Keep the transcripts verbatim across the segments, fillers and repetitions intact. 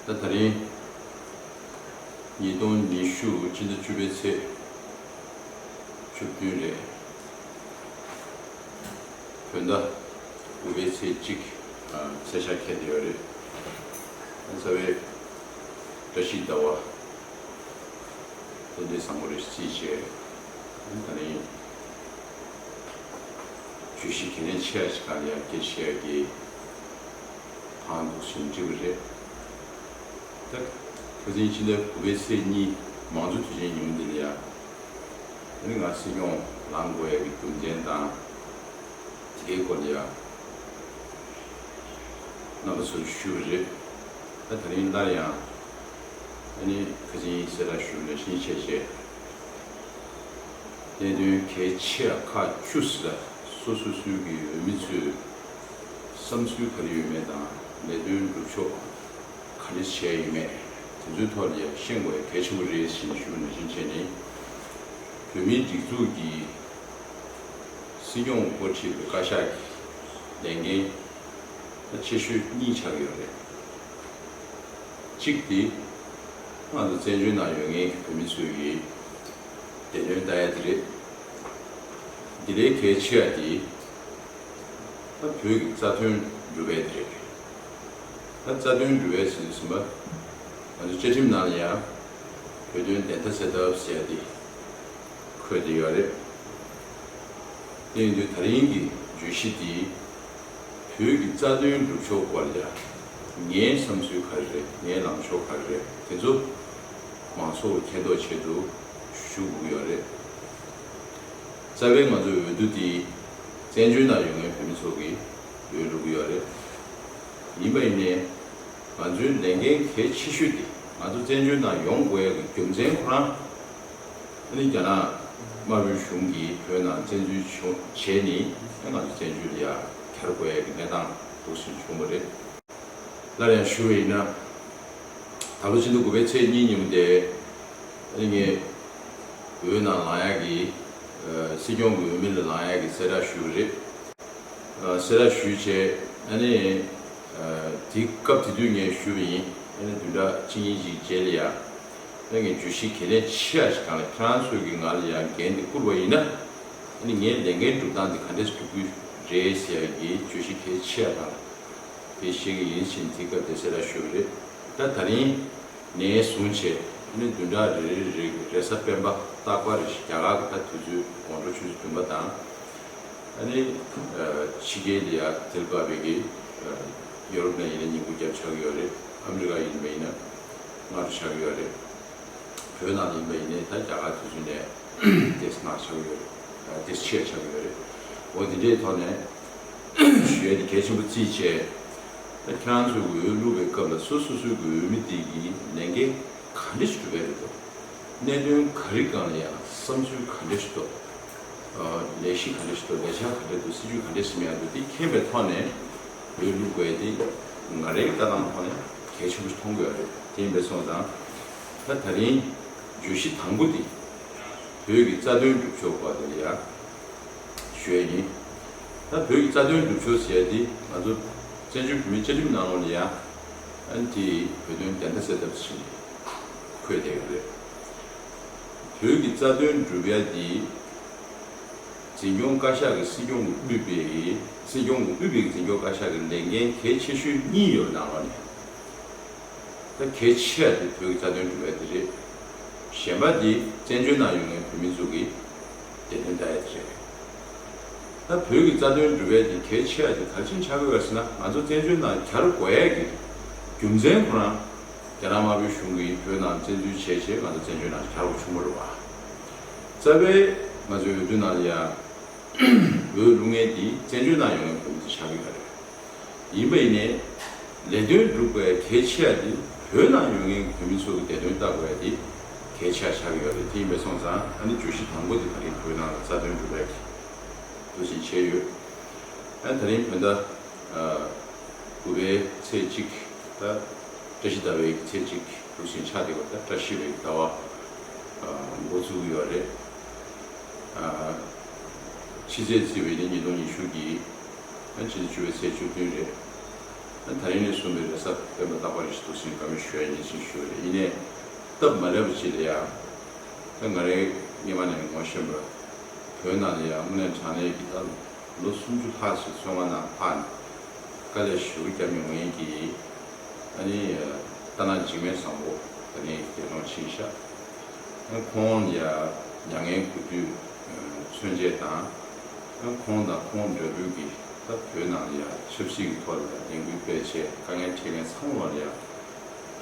ད་ད་རིང་ཉིས་སྟོང་ཉི་ཤུ་སྤྱི་ཟླ་བཅུ་པའི་ཚེས་བཅུ་བདུན་རེད། བོད་ཟླ་དགུ་པའི་ཚེས་གཅིག་ཚེས་ཤར་འཁེལ་བསྡད་ཡོད་རེད། རྩ་བའི་བཀྲ་ཤིས་ཟླ་བ། རྟེན་འབྲེལ་བཟང་པོ་རེ་བརྩིས་བྱས། ད་རིང་བརྗོད་གཞི་གལ་གནད་ཆེ་བ་ཞིག་གང་ལ་ཡང་སྐད་ཆ་བཤད་ཡག་གི་ཕངས་འདུག་ཟེར་ནས་འགྲིག་པ་རེད། ད་ཁ་སང་ཕྱི་ཟླ་དགུ་པའི་ཚེས་གཉིས་མང་གཙོ་དུས་ཆེན་ཉིན་མོ་འདི་ལ་ཡང་། ཨ་ནི་ང་སྲིད་སྐྱོང་ལངས་དགོས་ཡག་གི་རྒྱུ་མཚན་དང་། དེ་གའི་སྐོར་ལ་ཡང་རྣམ་པ་ཚོར་ཞུས་པ་རེད། ད་ད་རིང་སླར་ཡང་ཨ་ནི་ཁ་སང་གསལ་བསྒྲགས་ཞུས་པ་ནང་བཞིན་བྱས་བྱས། གནད་དོན་གལ་ཆེ་བ་ཁག་བཅུ་ཙམ་ལ་སོ་སོ་སོའི་གི་འོས་མི་ཚོས་བསམ་ཚུལ་ག་རེ་ཡོད་མེད་དང་ལས་དོན་སྒྲུབ་ཕྱོགས་ག་རེ་བྱས་ཡོད་མེད་དེ་ཚོའི་ཐོག་ལ་ཡང་ཤེས་དགོས་ཡ་གལ་ཆེན་པོ་རེད་ཞེས་ཞུ་བ་ནང་བཞིན་བྱས་ནས། བོད་མིའི་སྒྲིག་འཛུགས་ཀྱི་སྲིད་སྐྱོང་འགོ་ཁྲིད་པའི་བཀའ་ཤག་གི་ལས་འགན་ཆེ་ཤོས་གཉིས་ཆགས་ཡོད་རེད། གཅིག་དེ་ང་ཚོ་བཙན་བྱོལ་ནང་ཡོད་མཁན་གྱི་བོད་མི་ཚོས་ཀྱི་བདེ་དོན་ལྟ་ཡ་དེ་རེད། དེ་ལས་གལ་ཆེ་བ་དེ་ད་བོད་ཀྱི་རྩ་དོན་སྒྲུབ་ཡ་དེ་རེད། ད་རྩ་དོན་སྒྲུབ་ཡ་ཟེར་དུས་ཙམ་པ། ང་ཚོ་བཅའ་ཁྲིམས་ནང་ལ་ཡང་བོད་དོན་བདེན་མཐའ་གསལ་ཐབས་ཟེར་ཡ་དེ་འཁོད་བསྡད་ཡོད་རེད། དེ་ཡིན་དུས་ད་རིང་གི་བརྗོད་གཞི་འདི་བོད་ཀྱི་རྩ་དོན་སྒྲུབ་ཕྱོགས་སྐོར་ལ་ངའི་བསམ་ཚུལ་ག་རེ་རེད། ངའི་ལངས་ཕྱོགས་ག་རེ་རེད། དེ་ཚོ་མང་ཚོགས་མཁྱེན་རྟོགས་ཆེད་དུ་ཞུ་དགོས་ཀྱི་ཡོད་རེད། རྩ་བའི་ང་ཚོའི་འོས་བསྡུ་འདི་བཙན་བྱོལ་ནང་ཡོད་མཁན་བོད་མི་ཚོ་གིས་འོས་བླུག་གི་ཡོད་རེད། ཡིན་པ་ཡིན་ནའི་ང་ཚོའི་ལས་འགན་གལ་ཆེ་ཤོས་འདི་ང་ཚོ་བཙན་བྱོལ་ནང་ཡོང་དགོས་ཡག་གི་རྒྱུ་མཚན་ཁོ་རང་། ཨ་ནི་རྒྱ་ནག་དམར་པོའི་གཞུང་གིས་བོད་ནང་བཙན་འཛུལ་བྱུང་བྱས་ནས་ཨ་ང་ཚོ་བཙན་བྱོལ་ལ་ཡར་གྱར་དགོས་ཡག་གི་གནས་སྟངས་འདུག་སེ་བྱུང་བ་རེད། སླར་ཡང་ཞུ་བ་ཡིན་ན། ད་ལོ་ཕྱི་ཟླ་དགུ་པའི་ཚེས་གཉིས་ཉིན་མོ་དེ་ཨ་ནི་ངས་འོས་ནང་ལངས་ཡག་གི་ཨ་སྲིད་སྐྱོང་གི་འོས་མི་ལ་ལངས་ཡག་གི་གསལ་བསྒྲགས་ཞུས་པ་རེད། ཨ་གསལ་བསྒྲགས་ཞུས་བྱས་ཨ་ནི་ཨ་དེ་སྐབས་དེ་དུས་ངས་ཞུས་པ་ཡིན། ཨ་ནི་བདུན་ཕྲག་གཅིག་གཉིས་ཅིག་རྗེས་ལ་ཡ། ཨ་ནི་ངས་བརྗོད་གཞི་གལ་གནད་ཆེ་བ་ཞིག་སྒང་ལ་ཁྱེད་རང་ཚོས་ཀྱིས་ང་ལ་ཡང་འགན་དེ་བསྐུར་བ་ཡིན་ན། ཨ་ནི་ངའི་ལས་འགན་སྒྲུབ་སྟངས་དེ་ག་འདྲས་སྒྲུབ་ཀྱི་རེད་ཟེར་ཡག་གི་བརྗོད་གཞི་གལ་ཆེ་བ་སྒང་ལ་དེ་བཤད་ཀྱི་ཡིན་ཕྱིན་དེ་སྐབས་དེ་གསལ་བསྒྲགས་ཞུས་པ་རེད། ད་ད་རིང་ནས་བཟུང་བྱས་ཨ་ནི་བདུན་ཕྲག་རེ་རེ་རེ་རེས་གཟའ་སྤེན་པ་རྟག་པར་རེ་བཞིན་རྒྱ་གར་གྱི་ད་དུས་ཚོད་དགོང་དྲོ་ཆུ་ཚོད་བདུན་པ་དང་། ཨ་ནི་ཕྱི་རྒྱལ་ལ་ཡ་དེར་བབས་པའི་གི་ཡོ་རོབ་ནང་ཡིན་ན་ཉིན་གུང་རྒྱབ་ཆགས་ཀྱི་ཡོད་རེད། ཨ་མི་རི་ཀ་ཡིན་པ་ཡིན་ན་སྔ་དྲོ་ཆགས་ཀྱི་ཡོད་རེད། བོད་ནང་ཡིན་པ་ཡིན་ནའི་ད་རྒྱ་གར་དུས་ཚོད་ནས་ཏོག་ཙམ་སྔ་ཆགས་ཀྱི་ཡོད་རེད། ཏོག་ཙམ་ཕྱི་ཆགས་ཀྱི་ཡོད་རེད། འོ་དེ་འདྲའི་ཐོག་ནས་ཞུ་ཡ་དེ་གལ་ཆེན་པོ་བརྩིས་བྱས། ད་ཁྱེད་རང་ཚོས་འོས་བླུག་པའི་སྐབས་ལ་སོ་སོ་སོའི་གི་འོས་མི་དེ་གི་ལས་འགན་ག་འདྲ་ཞིག་སྒྲུབ་པའི་རེད་འདུག་གནད་དོན་ག་རེ་སྒང་ལ་ཡང་བསམ་ཚུལ་ག་འདྲ་ཞིག་འདུག་ལས་གཞི་ག་འདྲ་ཞིག་འདུག་ལས་འཆར་ག་འདྲ་འདུག་སྲིད་ཇུས་ག་འདྲ་ཞིག་ཡོད་འདུག་དེ་མཁྱེན་པའི་ཐོག་ནས་འོས་བླུག་དགོས་ཡ་དེ་ང་རའི་ལྟ་སྟངས་ཐོག་ནས་གལ་ཆེན་པོ་ཞིག་མཐོང་གི་ཡོད་རེད། དེ་ཡིན་པ་སོང་ཙང་ད་ད་རིང་བརྗོད་གཞི་དང་པོ་དེ་བོད་ཀྱི་རྩ་དོན་སྒྲུབ་ཕྱོགས་སྐོར་དེ་ལ་ཡང་ཞུ་ཡ་ཡིན། ད་བོད་ཀྱི་རྩ་དོན་སྒྲུབ་ཕྱོགས་ཟེར་ཡ་དེ་ང་ཚོ་བཙན་བྱོལ་བོད་མིའི་བཅའ་ཁྲིམས་ནང་ལོགས་ལ་ཡང་ཨ་ནི་དེ་བོད་དོན་བདེན་མཐའ་གསལ་ཐབས་ཟེར་ནས་འཁོད་བསྡད་ཡོད་རེད། བོད་ཀྱི་རྩ་དོན་སྒྲུབ་ཡ་དེ་འཛིན་སྐྱོང་བཀའ་ཤག་གིས་སྲིད་སྐྱོང་གིས་དབུས་པའི་སྲིད་སྐྱོང་གིས་དབུས་པའི་འཛིན་སྐྱོང་བཀའ་ཤག་གི་ལས་འགན་གལ་ཆེ་ཤོས་གཉིས་ཡོད་པའི་ནང་ལོགས་ནས། ད་གལ་ཆེ་བ་དེ་བོད་ཀྱི་རྩ་དོན་སྒྲུབ་ཡ་དེ་རེད། གཞན་པ་དེ་བཙན་བྱོལ་ནང་ཡོད་མཁན་བོད་མི་ཚོ་གི་བདེ་དོན་ལྟ་ཡ་དེ་རེད། ད་བོད་ཀྱི་རྩ་དོན་སྒྲུབ་ཡ་དེ་གལ་ཆེ་བ་དེ་ག་རེ་བྱས་ནས་ཆགས་ཀྱི་ཡོད་ཟེར་ན། ང་ཚོ་བཙན་བྱོལ་ནང་གྱར་དགོས་ཡ་གི་རྒྱུ་མཚན་ཁོ་རང་རྒྱ་ནག་དམར་པོའི་གཞུང་གིས་བོད་ནང་བཙན་འཛུལ་བྱས་བྱས་ང་ཚོ་བཙན་བྱོལ་ནང་གྱར་དགོས་བྱུང་བ་རེད་བ། རྩ་བའི་ང་ཚོའི་འོས་བསྡུ་ནང་ལ་ཡ་འོས་བླུག་མཁན་དེ་བཙན་བྱོལ་ནང་ཡོད་མཁན་བོད་མི་ཚོ་ཆགས་ཀྱི་ཡོད་རེད། ཡིན་པ་ཡིན་ནའི། ལས་དོན་སྒྲུབ་དགོས་གལ་ཆེ་བ་དེ་བོད་ནང་ཡོད་མཁན་གྱི་བོད་མི་ཚོ་གི་བདེ་དོན་ལྟ་དགོས་ཡ་དེ་གལ་ཆེ་བ་ཆགས་ཀྱི་ཡོད་རེད། དེ་ཡིན་པ་སོང་ཙང་ཨ་ནི་བརྗོད་གཞི་དང་པོ་དེ་ད་རིང་བོད་ནང་ལ་རྩ་དོན་སྒྲུབ་ཡ་གི་འདུག་སེ་བྱས་ཡོད། ཨ་ད་རིང་བོད་ཟླ་དགུ་པའི་ཚེས་གཅིག་ད་བཀྲ་ཤིས་ཟླ་བའི་ཚེས་གཅིག་འདུག་སེ་ཆགས་བསྡད་ཡོད། ད་བཀྲ་ཤིས་པའི་ཟླ་བ་འགོ་ཚུགས་ཀྱི་ཡོད་རེད། ཕྱི་ཚེས་བརྩིས་པ་ཡིན་ན་ཉིས་སྟོང་ཉི་ཤུ་གི་ཕྱི་ཚེས་བཅུ་པའི་ཚེས་བཅུ་བདུན་རེད། ད་རིང་ནས་བཟུང་སྟེ་རེས་གཟའ་སྤེན་པ་རྟག་པར་རེ་ཞིག་འདུག་ཟིན་བཀའ་མོལ་ཞུ་ཡ་ཡིན་ཞེས་ཞུ་བ་རེད། ཡིན་ནའི་སྟབས་མ་ལེགས་པ་ཅིག་ལ་ཡང་། ད་ང་རའི་སྔོན་མ་ནས་ངོ་ཤེས་པ་བོད་ནང་ལ་ཡང་དངོས་གནས་དྲང་གནས་ཀྱི་ད་ལོ་སུམ་ཅུ་ལྷག་ཅིག་བཙོན་ཁང་ནང་ལྷག་ནས་དཀའ་ལས་ཞེ་པོ་བརྒྱབ་མྱོང་མཁན་གྱི་ཨ་ནི་རྟ་ནག་འཇིགས་མེད་བཟང་པོ་ད་ནི་འདས་གྲོངས་ཕྱིན་ཤག་ཁོང་ལ་ཡང་མྱ་ངན་གུས་འདུད་མཚོན་བྱེད་དང་། ཁོང་དང་ཁོང་འདྲ་བོ་གི་ད་བོད་ནང་ལ་ཡང་ཆབ་སྲིད་ཀྱི་ཐོག་ལ་ཡང་ལས་འགུལ་སྤེལ་བྱས་དཀའ་ངལ་འཕྲད་མཁན་ཚང་མ་ལ་ཡང་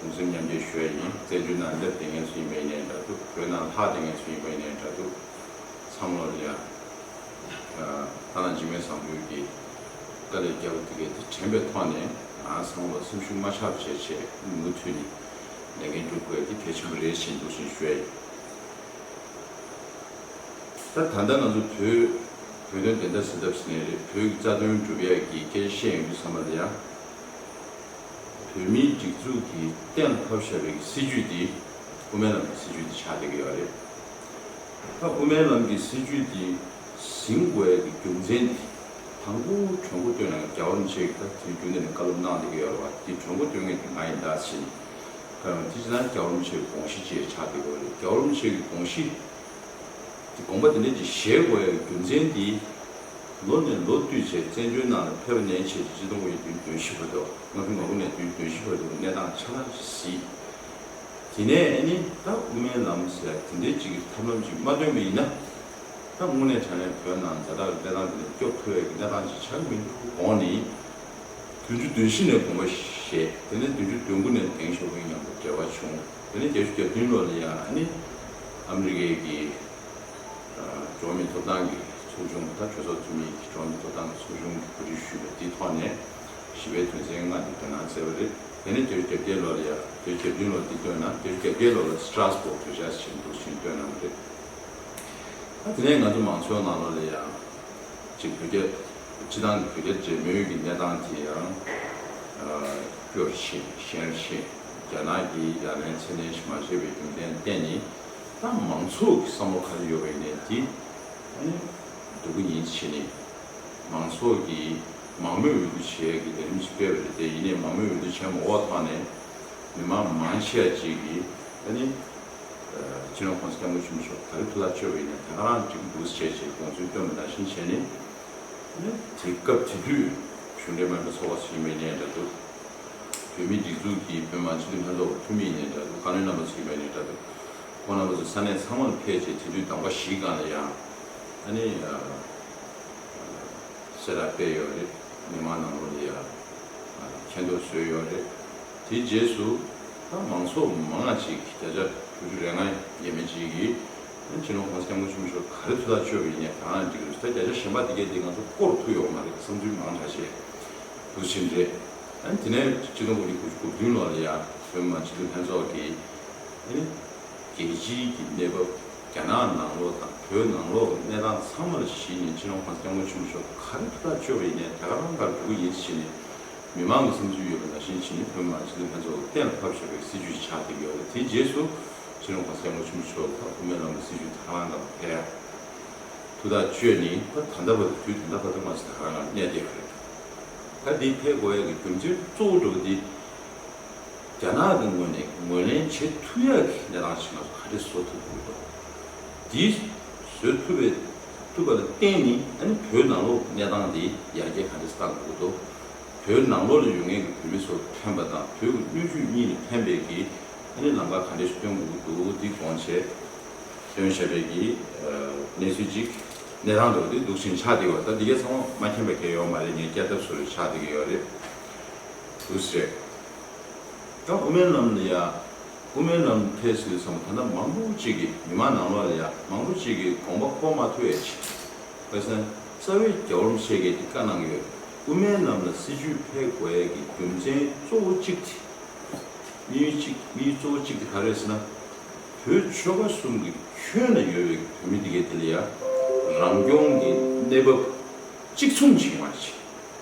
གདུང་སེམས་མཉམ་སྐྱེད་ཞུ་ཡ་ཡིན། བཙན་བྱོལ་ནང་སླེབས་བསྡད་མཁན་ཚོ་ཡིན་པ་ཡིན་ནའི་འདྲ་འདུག་བོད་ནང་ལྷག་བསྡད་མཁན་ཚོ་ཡིན་པ་ཡིན་ནའི་འདྲ་འདུག་ཚང་མ་ལ་ཡང་། ཨ། ད་ནང་འཇིགས་མེད་བཟང་པོའི་གི་དཀའ་ལས་བརྒྱབ་པ་དེ་གས་དེ་དྲན་པའི་ཐོག་ནས་ང་ཚང་མ་སེམས་ཤུགས་མ་ཆག་བྱས་བྱས་མུ་མཐུད་ནས་ལས་འགན་སྒྲུབ་དགོས་ཡ་དེ་གལ་ཆེན་པོ་རེད་ཅེས་འདུག་ཟིན་ཞུ་ཡ་ཡིན། ད་ད་ལྟ་ང་ཚོ་བོད་བོད་དོན་བདེན་མཐའ་གསལ་ཐབས་ཟེར་ནའི་རེད། བོད་ཀྱི་རྩ་དོན་སྒྲུབ་ཡ་གི་སྐད་ཆ་བཤད་ཡོང་དུས་ཙམ་པ་ལ་ཡང་། བོད་མིའི་སྒྲིག་འཛུགས་ཀྱིས་གཏན་ལ་ཕབ་བཞག་པའི་སྲིད་ཇུས་འདི་དབུ་མའི་ལམ་གྱི་སྲིད་ཇུས་འདི་ཆགས་བསྡད་ཀྱི་ཡོད་རེད། ད་དབུ་མའི་ལམ་གྱི་སྲིད་ཇུས་འདི་ཟིན་དགོས་ཡ་གི་རྒྱུ་མཚན་འདི་དང་པོ་གྲོས་འགོ་བཏོན་ཡ་རྒྱལ་བ་རིན་པོ་ཆེ་གིས་ད་དེ་རྒྱུན་ལྡན་ནས་བཀའ་སློབ་གནང་བསྡད་ཀྱི་ཡོད་རེད་བ། འདི་གྲོས་འགོ་བཏོན་མཁན་འདི་ང་ཡིན་ད་ཟེར་ནས། ད་ཡང་དེ་བྱས་ན་རྒྱལ་བ་རིན་པོ་ཆེའི་དགོངས་གཞི་ཅིག་ཆགས་བསྡད་ཀྱི་ཡོད་རེད། རྒྱལ་བ་རིན་པོ་ཆེ་གི་དགོངས་གཞི། དེ་དགོངས་པ་དེ་འདྲ་ཅིག་བཞེས་དགོས་ཡ་རྒྱུ་མཚན་དེ། ལོ་ནས་ལོ་བསྟུད་བྱས་བཙན་བྱོལ་ནང་ལ་ཕེབས་ནས་བྱས་ཀྱི་སྤྱི་ཟླ་དགུ་པའི་དུས་བདུན་བཞི་བར་དུ། ལྔ་བཅུ་ང་དགུ་ནས་དུས་བདུན་བཞི་བར་དུ་གནས་སྟངས་ཆ་ཚང་ཞིག་གཟིགས། དེ་ནས་ཨ་ནི་ད་དབུ་མའི་ལམ་ཟེར་ཡ་དེ་འདྲའི་ཅིག་གི་ཐབས་ལམ་ཅིག་མ་བཏོན་པ་ཡིན་ན། ད་དངོས་གནས་དྲང་གནས་བོད་ནང་ཛ་དྲག་གི་གནས་སྟངས་དེ་ལས་སྐྱོབ་ཐུབ་ཡ་གི་གནས་སྟངས་ཅིག་ཆགས་ཀྱི་མི་འདུག་དགོངས་ནས། བདུན་ཅུ་དོན་བཞི་ནས་དགོངས་པ་བཞེས། དེ་ནས་བདུན་ཅུ་དོན་དགུ་ནས་ལྡེང་ཞོ་ཕིང་མཉམ་དུ་འབྲེལ་བ་བྱུང་། དེ་ནས་བརྒྱད་ཅུ་གྱ་བདུན་ལོ་ལ་ཡང་ཨ་ནི་ཨ་མི་རི་ཀའི་གི་ཨ་འགྲོ་བ་མིའི་ཐོབ་ཐང་གི་ཚོགས་ཆུང་། ད་གྲོས་ཚོགས་འཐུས་མི་གི་འགྲོ་བ་མིའི་ཐོབ་ཐང་གི་ཚོགས་ཆུང་གི་གོ་སྒྲིག་ཞུས་པ་དེའི་ཐོག་ནས་ཞི་བའི་དོན་ཚན་ལྔ་འདི་འདོན་གནང་མཛད་པ་རེད། དེ་ནས་བརྒྱད་ཅུ་གྱ་བརྒྱད་ལོ་ལ་ཡང་། བརྒྱད་ཅུ་གྱ་བདུན་ལོ་འདི་བཏོན་གནང་། བརྒྱད་ཅུ་གྱ་བརྒྱད་ལོ་ལ་སི་ཊ་ར་སི་བྷོག་གྲོས་འཆར་ཟེར་འདུག་ཟིན་བཏོན་གནང་བ་རེད། ད་དེ་ནས་ང་ཚོ་མང་ཚོགས་ནང་ལོགས་ལ་ཡང་། ཅིག་བོད་རྒྱ། སྤྱི་བཏང་གི་བོད་རྒྱ་འབྲེལ་མོལ་གྱི་གནས་སྟངས་དེ་ཡང་། ཨ། སྐྱོ་རུ་ཕྱིན། ཞན་རུ་ཕྱིན། རྒྱ་ནག་གིས་ཡ་ལན་ཚད་ལྡན་ཞིག་མ་བྱས་པའི་རྒྱུ་མཚན་བརྟེན་ནས། ད་མང་ཚོགས་ཀྱི་བསམ་བློ་ག་རེ་ཡོད་པ་ཡིན་ནའི་དེ་ཨ་ནི་སྡུག་གུ་ཡིན་བྱས་ནས། མང་ཚོགས་ཀྱིས་མང་མོས་འོས་བསྡུ་བྱེད་ཡས་ཀྱི་ལས་རིམ་ཞིག་སྤེལ་བ་རེད་དེ། ཡིན་ནའི་མང་མོས་འོས་བསྡུ་བྱས་མ་འོག་ཐོག་ནས་མི་མང་མང་ཆེ་བ་ཅིག་གིས་ཨ་ནི། སྤྱི་ནོར་༸གོང་ས་༸སྐྱབས་མགོན་ཆེན་པོ་མཆོག་ག་རེ་ཐུགས་ཐག་གཅོད་པ་ཡིན་ནའི་ད་ག་རང་ཅིག་འདུག་སེ་བྱས་བྱས་དགོངས་ཚུལ་བཏོན་པ་ནང་བཞིན་བྱས་ནས། དེ་སྐབས་དེ་དུས་གཞུང་འབྲེལ་མིན་པའི་ཚོགས་པ་ཚོ་ཡིན་པ་ཡིན་ནའི་འདྲ་འདུག་བོད་མིའི་སྒྲིག་འཛུགས་ཀྱི་བོད་མི་མང་སྤྱི་འཐུས་ལྷན་ཚོགས་ཀྱི་འཐུས་མི་ཡིན་ནའི་འདྲ་འདུག་བཀའ་བློན་རྣམ་པ་ཚོ་ཡིན་པ་ཡིན་ནའི་འདྲ་འདུག་ཁོང་རྣམ་པ་ཚོ་ས་གནས་ཚང་མ་ལ་ཕེབས་བྱས་དེ་དུས་གདམ་ག་བཞིའི་སྒང་ལ་ཡང་ཨ་ནི། གསལ་བསྒྲགས་སྤེལ་ཡོད་རེད། མི་མང་ནང་ལོགས་ལ་ཡ། མཁྱེན་རྟོགས་བཟོས་ཡོད་རེད། དེའི་རྗེས་སུ་ད་མང་ཚོགས་མང་ང་ཅིག་བརྒྱ་ཆ་དྲུག་ཅུ་རེ་ལྔ་ཡས་མས་ཅིག་གིས་སྤྱི་ནོར་༸གོང་ས་༸སྐྱབས་མགོན་ཆེན་པོ་མཆོག་ག་རེ་ཐུགས་ཐག་གཅོད་པ་ཡིན་ནའི་ད་ག་རང་འགྲིག་གི་རེད། ད་བརྒྱ་ཆ་གཞན་པ་དེ་གས་དེ་ང་ཚོ་བསྐོར་ཐུབ་ཡོད་མ་རེད། བསམ་ཚུལ་མང་དྲགས་བྱས་འདུག་ཕྱིན་རེད། ཨ་ནི་དེ་ནས་ཆིག་སྟོང་དགུ་བརྒྱ་དགུ་བཅུ་གོ་བདུན་ལོ་ལ་ཡ་བོད་མི་མང་སྤྱི་འཐུས་ལྷན་ཚོགས་ཀྱིས་ཨ་ནི། རྒྱལ་སྤྱིའི་གི་གནས་བབ། རྒྱ་ནག་ནང་ལོགས་དང་བོད་ནང་ལོགས་ཀྱི་གནས་སྟངས་ཚང་མ་ལ་གཞིགས་ནས་སྤྱི་ནོར་༸གོང་ས་༸སྐྱབས་མགོན་ཆེན་པོ་མཆོག་ག་རེ་ཐུགས་ཐག་གཅོད་པ་ཡིན་ནའི་ད་ག་རང་ག་རེ་འགྲོ་གི་ཡིན་ཟེར་ནས་མི་མང་གི་བསམ་ཚུལ་ཡོད་པ་ནང་བཞིན་བྱས་ནས་བོད་མི་མང་སྤྱི་འཐུས་ལྷན་ཚོགས་ཀྱིས་གཏན་ལ་ཕབ་བཞག་པའི་སྲིད་ཇུས་ཤིག་ཆགས་བསྡད་ཀྱི་ཡོད་རེད། དེའི་རྗེས་སུ་སྤྱི་ནོར་༸གོང་ས་༸སྐྱབས་མགོན་ཆེན་པོ་མཆོག་གིས་དབུ་མའི་ལམ་གྱི་སྲིད་ཇུས་ད་ག་རང་ག་རེ་ཕེབས། ཐུགས་ཐག་གཅོད་ནས་ད་ད་ལྟ་བར་དུ་དུས་ད་ལྟ་བར་དུ་མ་ཟད་ད་ག་རང་ག་རེ་གནས་བསྡད་ཡོད་རེད། ད་འདི་ཕེབས་དགོས་ཡ་གི་རྒྱུ་མཚན་གཙོ་བོ་འདྲ་བོ་འདི། རྒྱ་ནག་གི་ངོས་ནས་ངོས་ལེན་བྱེད་ཐུབ་ཡག་གི་གནས་སྟངས་ཤིག་ང་ཚོ་ག་འདྲས་བཟོ་ཐུབ་དགོས་འདུག་འདི་བཟོ་ཐུབ་པའི་ཐུབ་པ་ལ་བརྟེན་ནས་ཨ་ནི་བོད་ནང་ལོགས་གནས་སྟངས་འདི་ཡར་རྒྱས་ག་འདྲས་བཏང་དགོས་འདུག་བོད་ནང་ལོགས་ལ་ཡོད་མཁན་གྱི་བོད་མི་ཚོར་ཕན་པ་དང་བོད་ཀྱི་སྣོད་བཅུད་གཉིས་ལ་ཕན་པའི་གི་ཨ་ནི་ལམ་ཁ་ག་འདྲས་ཤིག་སྟོན་དགོས་ཀྱི་འདུག་འདི་དགོངས་བྱས་སྟོན་བཞག་པའི་གི་གནས་ཚུལ་ཅིག་གནས་སྟངས་འདྲ་བོ་འདི་འདུག་ཕྱིན་ཆགས་བསྡད་ཡོད། ད་འདི་གའི་ཚང་མ་མ་མཁྱེན་པ་གང་ཡང་ཡོད་མ་རེད། ངས་བསྐྱར་ལྡབ་བཟོ་རེ་ཆགས་བསྡད་ཀྱི་ཡོད་རེད། འདུག་སེ་རེད། ད་དབུ་མའི་ལམ་ལ་ཡ། དབུ་མའི་ལམ་ཕེབས་ཟེར་དུས་ཙམ་པ་ད་ལྟ་མང་པོ་ཅིག་གིས་མི་མང་ནང་ལོགས་ལ་ཡ་མང་པོ་ཅིག་གིས་དགོངས་པ་འཁོར་མ་ཐུབ་ཡ་ཅིག་བྱས་ཙང་རྩ་བའི་རྒྱལ་བ་རིན་པོ་ཆེ་གིས་འདི་བཀའ་གནང་གི་ཡོད། དབུ་མའི་ལམ་ལ་སྲིད་ཇུས་ཕེབས་དགོས་ཡ་གི་རྒྱུ་མཚན་གཙོ་བོ་གཅིག་དེ། དམིགས་ཡུལ་གཅིག་དམིགས་ཡུལ་གཙོ་བོ་གཅིག་དེ་ག་རེ་རེད་ཟེར་ན། བོད་ཆོལ་ཁ་གསུམ་གྱི་ཁྱོན་ན་ཡོད་པའི་བོད་མི་འདི་གའི་དེ་ལ་ཡ། རང་སྐྱོང་གི་གནས་བབ་གཅིག་མཚུངས་ཅིག་ཡོང་བ་ཅིག་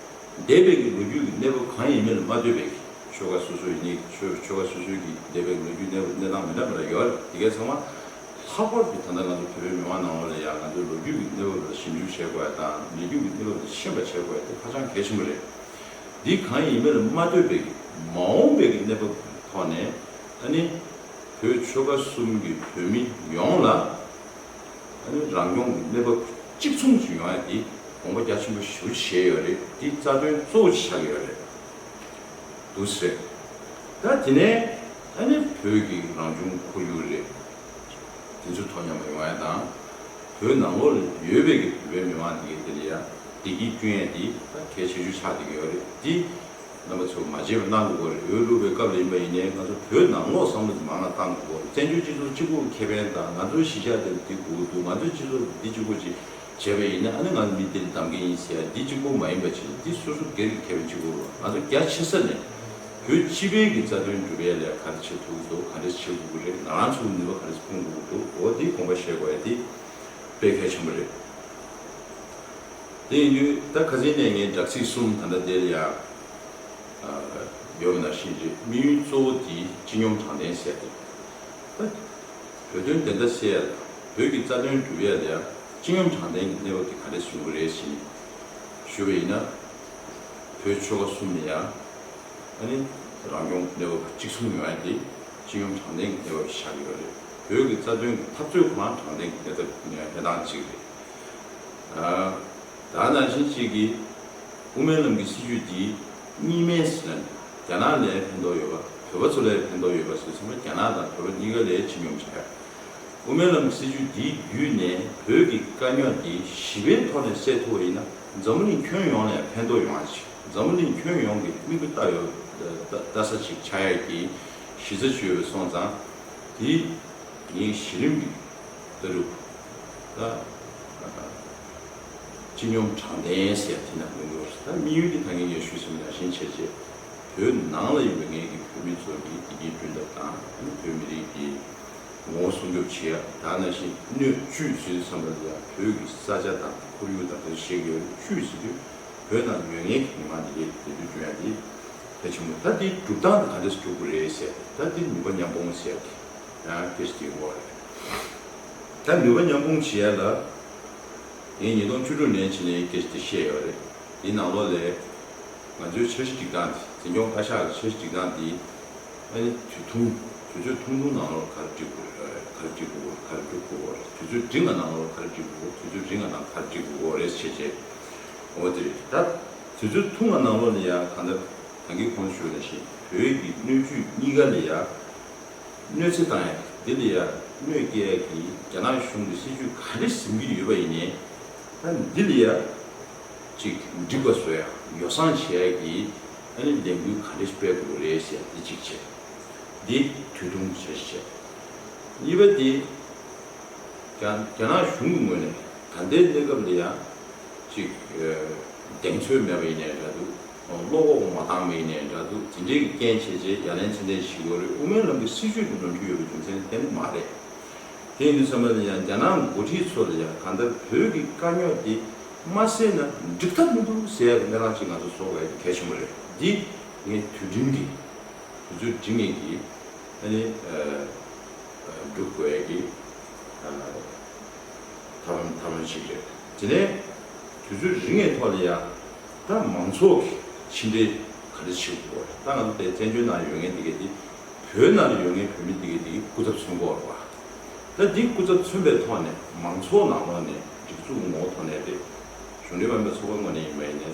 འདས་པའི་གི་ལོ་རྒྱུས་ཀྱི་གནས་བབ་གང་ཡིན་མིན་ལ་མ་ལྟོས་པའི་གི་ཆོལ་ཁ་སོ་སོ་ཡིན་ནའི་ཆོལ་ཆོལ་ཁ་སོ་སོའི་གི་འདས་པའི་ལོ་རྒྱུས་གནས་བབ་གནས་སྟངས་མི་འདྲ་མི་འདྲ་ཡོད་རེད། དེ་གའི་ཚང་མ་ལྷག་པར་དུ་ད་ལྟ་ང་ཚོ་བོད་པའི་མི་མང་ནང་ལོགས་ལ་ཡང་ང་ཚོའི་ལོ་རྒྱུས་ཀྱི་གནས་བབ་ལ་ཞིབ་འཇུག་བྱེད་དགོས་ཡ་དང་ལོ་རྒྱུས་ཀྱི་གནས་བབ་ལ་ཤེས་པ་བྱེད་དགོས་ཡ་དེ་ཧ་ཅང་གལ་ཆེན་པོ་རེད། འདི་གང་ཡིན་མིན་ལ་མ་ལྟོས་པའི་གི་མ་འོངས་པའི་གི་གནས་བབ་ཐོག་ནས་ཨ་ནི་བོད་ཆོལ་ཁ་གསུམ་གྱི་བོད་མི་ཡོངས་ལ་ཨ་ནི་རང་སྐྱོང་གི་གནས་བབ་གཅིག་མཚུངས་ཤིག་ཡོང་ཡ་འདི་དགོངས་པ་རྒྱ་ཆེན་པོ་ཞེ་པོ་ཅིག་བཞེས་ཡོད་རེད། འདི་རྩ་དོན་གཙོ་བོ་ཅིག་ཆགས་ཀྱི་ཡོད་རེད། འདུག་སེ་རེད། ད་དེ་ནས་ཨ་ནི་བོད་ཀྱི་རང་བྱུང་ཁོར་ཡུག་རེད། དེ་ཚོ་དོ་མཉམ་པ་ཡོང་ཡ་དང་། བོད་ནང་ལོགས་ལ་ཡོད་པའི་གི་བོད་པའི་མི་མང་དེ་གའི་དེ་ལ་ཡ་བདེ་སྐྱིད་བསྐྲུན་ཡ་དེ་ད་གལ་ཆེ་ཤོས་ཆགས་བསྡད་ཀྱི་ཡོད་རེད། དེ་རྣམ་པ་ཚོས་མ་བརྗེད་པ་གནང་དགོས་རེད། འོས་བླུགས་པའི་སྐབས་ལ་ཡིན་པ་ཡིན་ནའི་ང་ཚོ་བོད་ནང་ལོགས་བསམ་བློ་དེ་མང་ང་བཏང་དགོས་རེད། བཙན་བྱོལ་སྤྱི་ཚོགས་གཅིག་པོ་གི་ཁེ་ཕན་དང་ང་ཚོའི་གཞིས་ཆགས་དེ་ལ་འདི་དགོས་འདུག་ང་ཚོའི་སྤྱི་ཚོགས་འདི་གཅིག་པོ་ཅིག་བྱས་པ་ཡིན་ན་ཨ་ནི་ང་མི་འདིར་གདམ་གྱི་ཡིན་ཟེར་ཡ་འདི་གཅིག་པོ་མ་ཡིན་པ་བྱས་ནས་འདི་སོ་སོ་སྒེར་གྱི་ཁེ་ཕན་གཅིག་པོ་རེད། ང་ཚོ་རྒྱ་ཆེ་ས་ནས་བོད་སྤྱི་པའི་གི་རྩ་དོན་སྒྲུབ་ཡ་ལ་ག་རེ་བྱེད་ཐུབ་འདུག་ག་འདྲ་བྱེད་དགོས་ཀྱི་རེད། ང་རང་ཚོའི་ནུས་པ་ག་རེ་སྤུངས་དགོས་ཀྱི་འདུག་འོ་འདི་དགོངས་པ་བཞེས་དགོས་ཡ་འདི་དཔེ་གལ་ཆེན་པོ་རེད། དེ་ཡིན་དུས་ད་ཁ་སང་ནས་ངས་དྲ་ཚིགས་གསུམ་ད་ལྟ་དེ་ལ་ཡ་ཡོད་པ་ནང་བཞིན་རེད། དམིགས་ཡུལ་གཙོ་བོ་དེ་སྤྱི་སྙོམས་དྲང་བདེན་ཟེར་ཏེ། ད་བོད་དོན་བདེན་མཐའ་གསལ་ཡ་ལ་བོད་ཀྱི་རྩ་དོན་སྒྲུབ་ཡ་ལ་ཡ་སྤྱི་སྙོམས་དྲང་བདེན་གྱི་གནས་བབ་དེ་ག་འདྲས་བཟུང་གི་རེད་ཟེར་ནས་ཞུས་པ་ཡིན་ན། བོད་ཆོལ་ཁ་གསུམ་ལ་ཡ་ཨ་ནི་རང་སྐྱོང་གནས་བབ་གཅིག་མཚུངས་ཡོང་ཡ་དེ་སྤྱི་སྙོམས་དྲང་བདེན་གྱི་གནས་བབ་ཆགས་ཀྱི་ཡོད་རེད། བོད་ཀྱི་རྩ་དོན་གྱི་འཐབ་རྩོད་ཁོ་རང་དྲང་བདེན་གྱི་གནས་སྟངས་གཅིག་རེད། ད་ནང་བཞིན་གཅིག་གིས་དབུ་མའི་ལམ་གྱི་སྲིད་བྱུས་འདི་གཉིས་སྨན་ཟེར་ན་རྒྱ་ནག་ལ་ཕན་ཐོགས་ཡོད་པ་བོད་པ་ཚོ་ལ་ཕན་ཐོགས་ཡོད་པ་ཟེར་ཚང་མ་རྒྱ་ནག་དང་བོད་པ་གཉིས་ཀ་ལ་སྤྱི་སྙོམས་བྱས། དབུ་མའི་ལམ་གྱི་སྲིད་བྱུས་འདིའི་བརྒྱུད་ནས་བོད་ཀྱི་དཀའ་རྙོག་འདི་ཞི་བའི་ཐོག་ནས་སེལ་ཐུབ་པ་ཡིན་ན་འཛམ་བུ་གླིང་ཁྱོན་ཡོངས་ལ་ཕན་ཐོགས་ཡོང་བ་ཞིག་འཛམ་བུ་གླིང་ཁྱོན་ཡོངས་ཀྱི་མིག་དཔེ་ལྟ་ཡོད་ལྟ་ས་ཞིག་ཆགས་ཡ་གི་གཞི་རྩ་ཅིག་ཡོད་པ་སོང་ཙང་དེ་ངའི་གཞི་རིམ་གྱི་ལྟ་གྲུབ་ད། སྤྱི་སྙོམས་དྲང་བདེན་ཟེར་དེ་ནང་མི་འདུག་ད་དམིགས་ཡུལ་དེ་ད་ངས་ངས་ཞུས་ཟིན་པ་ནང་བཞིན་བྱས་རྗེས་བོད་ནང་ལ་ཡོད་པའི་ངེད་ཀྱི་བོད་མི་ཚོ་གི་བདེ་སྐྱིད་བསྐྲུན་ཐབས་དང་བོད་མི་རིགས་ཀྱི་ངོ་བོ་སྲུང་སྐྱོབ་བྱེད་ཡ། ད་ནང་བཞིན་སྣོད་བཅུད་ཟེར་དུས་ཙམ་པ་ལ་ཡང་བོད་ཀྱི་ས་ཆ་དང་ཁོར་ཡུག་དང་དེ་ཚོ་ཤེས་ཀྱི་ཡོད་རེད། བཅུད་ཟེར་དུས་བོད་ནང་ཡོད་ངེད་ཀྱི་མི་མང་དེ་གས་བདེ་སྡུག་བསྐྲུན་ཡ་དེ་གལ་ཆེན་པོ། ད་དེ་སྒྲུབ་སྟངས་དེ་ག་འདྲས་སྒྲུབ་དགོས་རེད་ཟེར་ད་དེ་ནུས་པ་མཉམ་སྤུངས་ཟེར་ཡ་དེ་ཡང་སྐད་ཆ་དེ་ཡོད་རེད། ད་ནུས་པ་མཉམ་སྤུངས་བྱེད་ཡ་ལ། ངས་ཉིས་སྟོང་བཅུ་དྲུག་ནས་བྱས་ནས་སྐད་ཆ་དེ་བཤད་ཡོད་རེད། དེའི་ནང་ལོགས་ལ་ང་ཚོའི་འཆར་གཞི་སྒྲིག་སྟངས་དེ་འཛིན་སྐྱོང་བཀའ་ཤག་གི་འཆར་གཞི་སྒྲིག་སྟངས་དེ་ཨ་ནི་དུས་ཐུང་དུས་ཚོད་ཐུང་ཐུང་ནང་ལོགས་ག་རེ་སྒྲིག་དགོས་རེད། ག་རེ་སྒྲིག་དགོས་ག་རེ་སྒྲུབ་དགོས་རེད། དུས་ཚོད་འབྲིང་བ་ནང་ལོགས་ག་རེ་སྒྲིག་དགོས་དུས་ཚོད་རིང་བ་ནང་ག་རེ་སྒྲིག་དགོས་རེད་བྱས་རྗེས། འོ་དེ་རེད། ད་དུས་ཚོད་ཐུང་བ་ནང་ལོགས་ལ་ཡང་གང་ལྟར་ད་གིན་གོང་ཞུས་ནང་བཞིན་བོད་ཀྱི་སྣོད་བཅུད་གཉིས་ཀ་ལ་ཡང་གནོད་འཚེ་བཏང་ཡ་འདི་ལ་ཡ་གནོད་སྐྱེལ་ཡ་གི་རྒྱ་ནག་གཞུང་གི་སྲིད་ཇུས་ག་རེ་འཛིན་གྱི་ཡོད་པ་ཡིན་ནའི་ད་འདི་ལ་ཡ་ཅིག་འགྲིག་པ་བཟོ་ཡ་ཡོ་བསྲང་བྱེད་ཡ་གི་ཨ་ནི་ལས་འགུལ་ག་རེ་སྤེལ་དགོས་རེད་ཟེར་འདི་གཅིག་བྱས། འདི་དུས་ཐུང་གི་འཆར་གཞི་བྱས། གཉིས་པ་འདི་རྒྱ་རྒྱ་ནག་གཞུང་གི་ངོས་ནས་ད་ལྟའི་གནས་སྐབས་ལ་ཡ་ཅིག་གདེང་ཚོད་མེད་པ་ཡིན་ནའི་འདྲ་འདུག་བློ་ཁོག་མ་འདང་བ་ཡིན་ནའི་འདྲ་འདུག་དེ་འདྲའི་རྐྱེན་བྱས་རྗེས་ཡ་ལན་ཚད་ལྡན་ཞིག་ཡོད་རེད། དབུ་མའི་ལམ་གྱི་སྲིད་བྱུས་དེ་ནོར་འཁྲུལ་ཡོད་པའི་རྒྱུ་མཚན་གཏན་ནས་མ་རེད། དེ་ཡིན་དུས་ཙམ་པ་ལ་ཡང་རྒྱ་ནག་འགོ་ཁྲིད་ཚོ་ལ་ཡང་གང་ལྟར་བོད་ཀྱི་དཀའ་རྙོག་དེ་མ་སེལ་ན་འགྲིག་ཐབས་མི་འདུག་ཟེར་ཡག་གི་གནས་སྟངས་ཅིག་ང་ཚོ་བཟོ་དགོས་ཡག་གལ་ཆེན་པོ་རེད། འདི་ངས་དུས་འབྲིང་གི་དུས་ཚོད་འབྲིང་ངེས་ཀྱི་ཨ་ནི་སྒྲུབ་དགོས་ཡག་གི་ཐབས་ལམ་ཐབས་ལམ་ཞིག་རེད། དེ་ནས་དུས་ཚོད་རིང་ངེས་ཐོག་ལ་ཡང་ད་མང་ཚོགས་ཀྱི་ཕྱི་འབྲེལ་ག་རེ་བྱེད་དགོས་རེད། ད་ང་ཚོ་དེ་བཙན་བྱོལ་ནང་ཡོད་མཁན་དེ་གས་དེ་བོད་ནང་ལ་ཡོད་མཁན་བོད་མི་དེ་གས་དེ་གི་སྐུ་ཚབ་མཚོན་གྱི་ཡོད་རེད་པ། ད་འདི་སྐུ་ཚབ་མཚོན་པའི་ཐོག་ནས་མང་ཚོགས་ནང་ལོགས་ནས་སྒྲིག་འཛུགས་ངོ་བོ་ཐོག་ནས་རེད། གཞུང་འབྲེལ་མིན་པའི་ཚོགས་པའི་ངོས་ནས་ཡིན་པ་ཡིན་ནའི་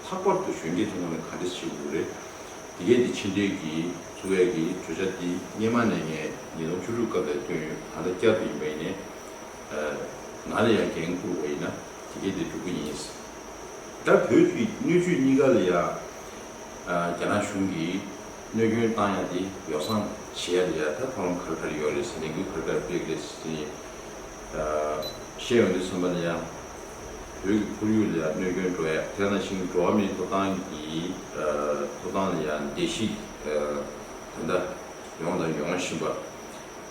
ལྷག་པར་དུ་གཞོན་སྐྱེས་ཚོའི་ངོས་ནས་ག་འདྲ་བྱེད་དགོས་རེད། དེ་གས་དེ་ཕྱི་འབྲེལ་གྱི་བཙུགས་ཡས་ཀྱི་གྲོས་འཆར་འདི་སྔོན་མ་ནས་ངས་ཉིས་སྟོང་བཅུ་དྲུག་སྐབས་ལ་བཏོན་ཡོད། ད་ལྟ་བསྐྱར་དུ་ཡིན་པ་ཡིན་ནའི་ང་ལ་ཡང་འགན་བསྐུར་བ་ཡིན་ན་དེ་གས་དེ་སྒྲུབ་ཀྱི་ཡིན། ད་བོད་ཀྱི་སྣོད་བཅུད་གཉིས་ཀ་ལ་ཡ། རྒྱ་ནག་གཞུང་གིས་གནོད་སྐྱོན་བཏང་ཡ་དེ་ཡོ་བསྲང་བྱེད་ཡ་ལ་ཡ་ད་ཐབས་ལམ་ག་རེ་ག་རེ་ཡོད་རེད་ཟེར་ནས་འགུལ་ག་རེ་ག་རེ་སྤེལ་གི་རེད་ཟེར་ནས་བཤད་ཡོང་དུས་ཙམ་པ་ལ་ཡ། བོད་ཀྱི་ཁོར་ཡུག་ལ་ཡ་གནོད་སྐྱོན་འགྲོ་ཡ། དེ་ནང་བཞིན་འགྲོ་བ་མིའི་ཐོབ་ཐང་གི་ཐོབ་ཐང་ལ་ཡ་བརྡལ་བཤིག་ད་ལྟ་ཡོང་དང་ཡོང་བཞིན་པ།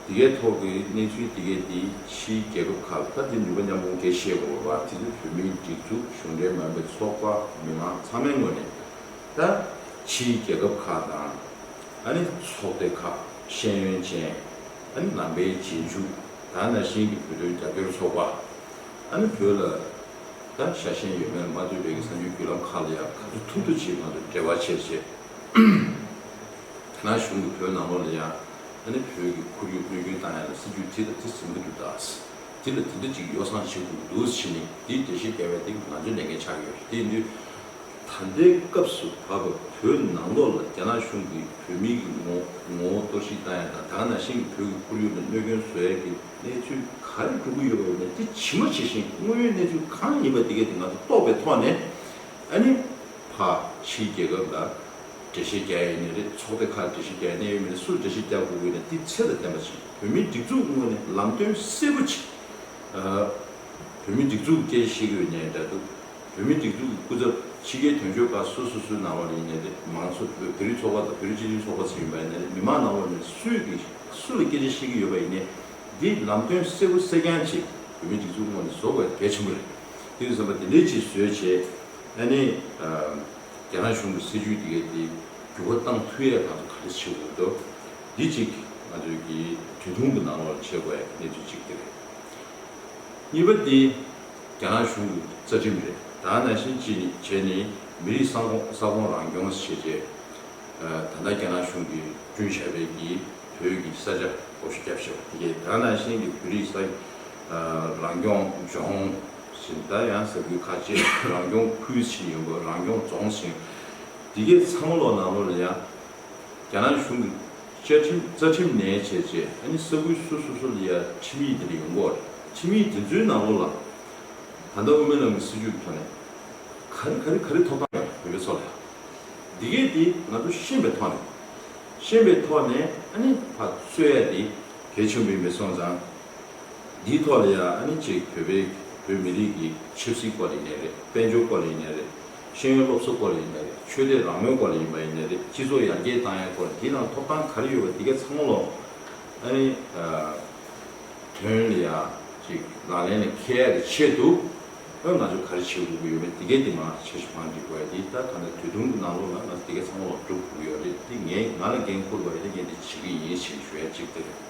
འདི་གའི་ཐོག་གི་གནས་ཚུལ་འདི་གའི་འདི་ཕྱིའི་རྒྱལ་ཁབ་ཁག་ལ་ད་འདི་ནུས་པ་མཉམ་སྤུངས་སྐད་བཤད་དགོས་པ་དེ་ཚོ་བོད་མིའི་སྒྲིག་འཛུགས་གཞུང་འབྲེལ་མ་ཡིན་པའི་ཚོགས་པ་མི་མང་ཚང་མའི་ངོས་ནས་ད་ཕྱིའི་རྒྱལ་ཁབ་ཁག་དང་ཨ་ནི་ཚོགས་སྡེ་ཁག་ཤེས་ཡོན་ཅན་ཨ་ནི་ནང་པའི་རྗེས་འཇུག་ད་ནང་བཞིན་གྱི་བོད་དོན་རྒྱབ་སྐྱོར་ཚོགས་པ་ཨ་ནི་བོད་ལ་ད་ཤ་ཞེན་ཡོད་མེད་ལ་མ་ལྟོས་པའི་གི་གསར་འགྱུར་བརྒྱུད་ལམ་ ཁག་ལ་ཡང་ག་ཚོད་ཐུབ་ཐུབ་ཅིག་ང་ཚོས་འབྲེལ་བ་བྱས་བྱས། རྒྱ་ནག་གཞུང་གིས་བོད་ནང་ལོགས་ལ་ཡང་ཨ་ནི་བོད་ཀྱི་ཁོར་ཡུག་གནོད་སྐྱོན་བཏང་ཡ་ལ་སྲིད་ཇུས་དེ་དང་དེ་འཛིན་གྱི་འདུག་ད། དེ་ལ་དེ་འདྲ་ཅིག་ཡོ་བསྲང་བྱེད་དགོས་འདུག་ཟེར་ནས་དེའི་འགྲེལ་བཤད་རྒྱག་པ་དེ་ང་ཚོའི་ལས་འགན་ཆགས་ཡོད་རེད། དེ་ཡིན་དུས། ད་ལྟའི་སྐབས་སུ་བབ་པ་བོད་ནང་ལོགས་ལ་རྒྱ་ནག་གཞུང་གིས་བོད་མི་གི་ངོ་ངོ་བོ་གཏོར་བཤིག་བཏང་ཡ་དང་། ད་ག་ནང་བཞིན་གྱི་བོད་ཀྱི་ཁོར་ཡུག་ལ་གནོད་སྐྱོན་བཟོ་ཡ་གི་གནས་ཚུལ་ག་རེ་འགྲོ་གི་ཡོད་པ་ཡིན་ན། དེ་ཇི་མ་ཇི་བཞིན་དངོས་ཡོད་གནས་ཚུལ་གང་ཡིན་པ་དེ་གས་དེ་ང་ཚོ་རྟོགས་པའི་ཐོག་ནས། ཨ་ནི་ཕར་ཕྱིའི་རྒྱལ་ཁབ་ལ་འགྲེལ་བཤད་རྒྱག་ཡ་ཡིན་ནའི་རེད། ཚོགས་སྡེ་ཁག་འགྲེལ་བཤད་རྒྱག་ཡ་གནད་ཡོད་མི་སྣ་སུ་འགྲེལ་བཤད་རྒྱག་དགོས་ཀྱི་ཡོད་ན། དེ་ཚད་དང་ལྡན་པ་ཞིག་བོད་མིའི་སྒྲིག་འཛུགས་ངོས་ནས་ལམ་སྟོན་གསལ་པོ་ཅིག་ཨ། བོད་མིའི་སྒྲིག་འཛུགས་ཀྱི་སྐད་ཆ་བཤད་ཀྱི་ཡོད་ནའི་འདྲ་འདུག་བོད་མིའི་སྒྲིག་འཛུགས་ཀྱི་སྐུ་ཚབ་ཕྱི་རྒྱལ་དོན་གཅོད་ཁག་སུ་སུ་སུའི་ནང་ལོགས་ལ་ཡིན་ནའི་རེད། མང་ཚོགས་བོད་རིགས་ཚོགས་པ་དང་བོད་རིགས་སྤྱི་མཐུན་ཚོགས་པ་ཚོ་ཡིན་པ་ཡིན་ནའི་རེད། མི་མང་ནང་ལོགས་ནས་སུས་ཀྱིས་སུ་ལ་སྐད་ཆ་བཤད་ཀྱི་ཡོད་པ་ཡིན་ནའི། འདི་ལམ་སྟོན་གསལ་པོ་གསལ་རྐྱང་ཅིག་བོད་མིའི་སྒྲིག་འཛུགས་ངོས་ནས་བཟོ་དགོས་གལ་ཆེན་པོ་རེད། དེ་ཡིན་ཙང་དེ་འདྲའི་ཅིག་བཟོས་བྱས། ཨ་ནི། ཨ། རྒྱ་ནག་གཞུང་གི་སྲིད་ཇུས་དེ་གས་དེ་འགྱུར་བ་བཏང་ཐུབ་ཡས་ང་ཚོ་ག་རེ་བྱེད་དགོས་འདུག་འདི་གཅིག་ང་ཚོའི་གི་དུས་ཐུང་གི་ནང་ལོགས་ལ་བྱེད་དགོས་ཡ་གནས་ཚུལ་གཅིག་དེ་རེད། གཉིས་པ་དེ་རྒྱ་ནག་གཞུང་གི་རྩ་ཁྲིམས་རེད། ད་ནང་བཞིན་ཅིག་ནི་བྱས་ནས་མི་རིགས་ས་ཁོངས་ས་ཁོངས་རང་སྐྱོང་བྱས་རྗེས། ད་ལྟ་རྒྱ་ནག་གཞུང་གིས་བསྐྲུན་བཞག་པའི་གི་བོད་ཀྱི་ས་ཆ་འོ་ཤུ་རྒྱབ་ཤོག་དེ་གས། ད་ནང་བཞིན་གྱི་བོད་རིགས་ས་རང་སྐྱོང་ལྗོངས་ཟེར། ད་ཡང་ས་ཁུལ་ཁག་ཅིག་རང་སྐྱོང་ཁུལ་ཟེར་ཡོང་གི། རང་སྐྱོང་རྫོང་ཟེར་ཡོང་། དེ་གས་ཚང་མ་ལོག་ནང་ལོགས་ལ་ཡང་རྒྱ་ནག་གཞུང་གི་བཅའ་ཁྲིམས་རྩ་ཁྲིམས་ནས་བྱས་རྗེས། ཨ་ནི་ས་ཁུལ་སོ་སོ་སོ་ལ་ཡང་ཁྲིམས་ཡིག་དེ་འདྲ་ཡོང་གི་ཡོད་རེད། ཁྲིམས་ཡིག་དེ་ཚོའི་ནང་ལོགས་ལ་ད་ལྟ་དབུ་མའི་ལམ་གྱི་སྲིད་བྱུས་ཀྱི་ཐོག་ནས་ག་རེ་ག་རེ་ག་རེ་ཐོབ་ཐང་ཡོད་པའི་ཚོ་ལ། འདི་གས་དེ་ང་ཚོ་ཤེས་པའི་ཐོག་ནས། ཤེས་པའི་ཐོག་ནས་ཨ་ནི་ཕར་རྩོད་ཡ་དེ་གལ་ཆེན་པོ་ཡིན་པས་སོང་ཙང་། འདིའི་ཐོག་ལ་ཡང་ཨ་ནི་གཅིག་བོད་པའི་བོད་མི་རིགས་ཀྱི་ཆབ་སྲིད་སྐོར་ལ་ཡིན་ནའི་རེད། དཔལ་འབྱོར་སྐོར་ལ་ཡིན་ནའི་རེད། ཤེས་ཡོན་སློབ་གསོ་སྐོར་ལ་ཡིན་ནའི་རེད། ཆོས་དད་རང་མོས་སྐོར་ལ་ཡིན་པ་ཡིན་ནའི་རེད། སྤྱི་ཚོགས་ཡར་རྒྱས་བཏང་ཡ་སྐོར་ལ། དེའི་ནང་ཐོབ་ཐང་ག་རེ་ཡོད་པ་དེ་གས་ཚང་མ་ལོག་ཨ་ནི། དོན་ལ་ཡང་ཅིག་ལག་ལེན་ལ་འཁེལ་ཡ་གི་ཆེད་དུ། ཨ། ང་ཚོས་ག་རེ་བྱེད་དགོས་ཀྱི་ཡོད་མེད་དེ་གས་དེ་མར་འཆར་གཞི་བང་སྒྲིག་དགོས་ཡ་དེ། ད་ག་ནས་དུས་ཐུང་གི་ནང་ལོགས་ལ་ང་ཚོ་དེ་གས་ཚང་མ་ལོག་སྒྲུབ་དགོས་ཀྱི་ཡོད་རེད། དེ་ངས་ང་ལ་འགན་འཁུར་བ་ཡིན་ན་ངས་དེ་བྱེད་ཀྱི་ཡིན་ཞེས་ཞུ་ཡ་གཅིག་དེ་རེད།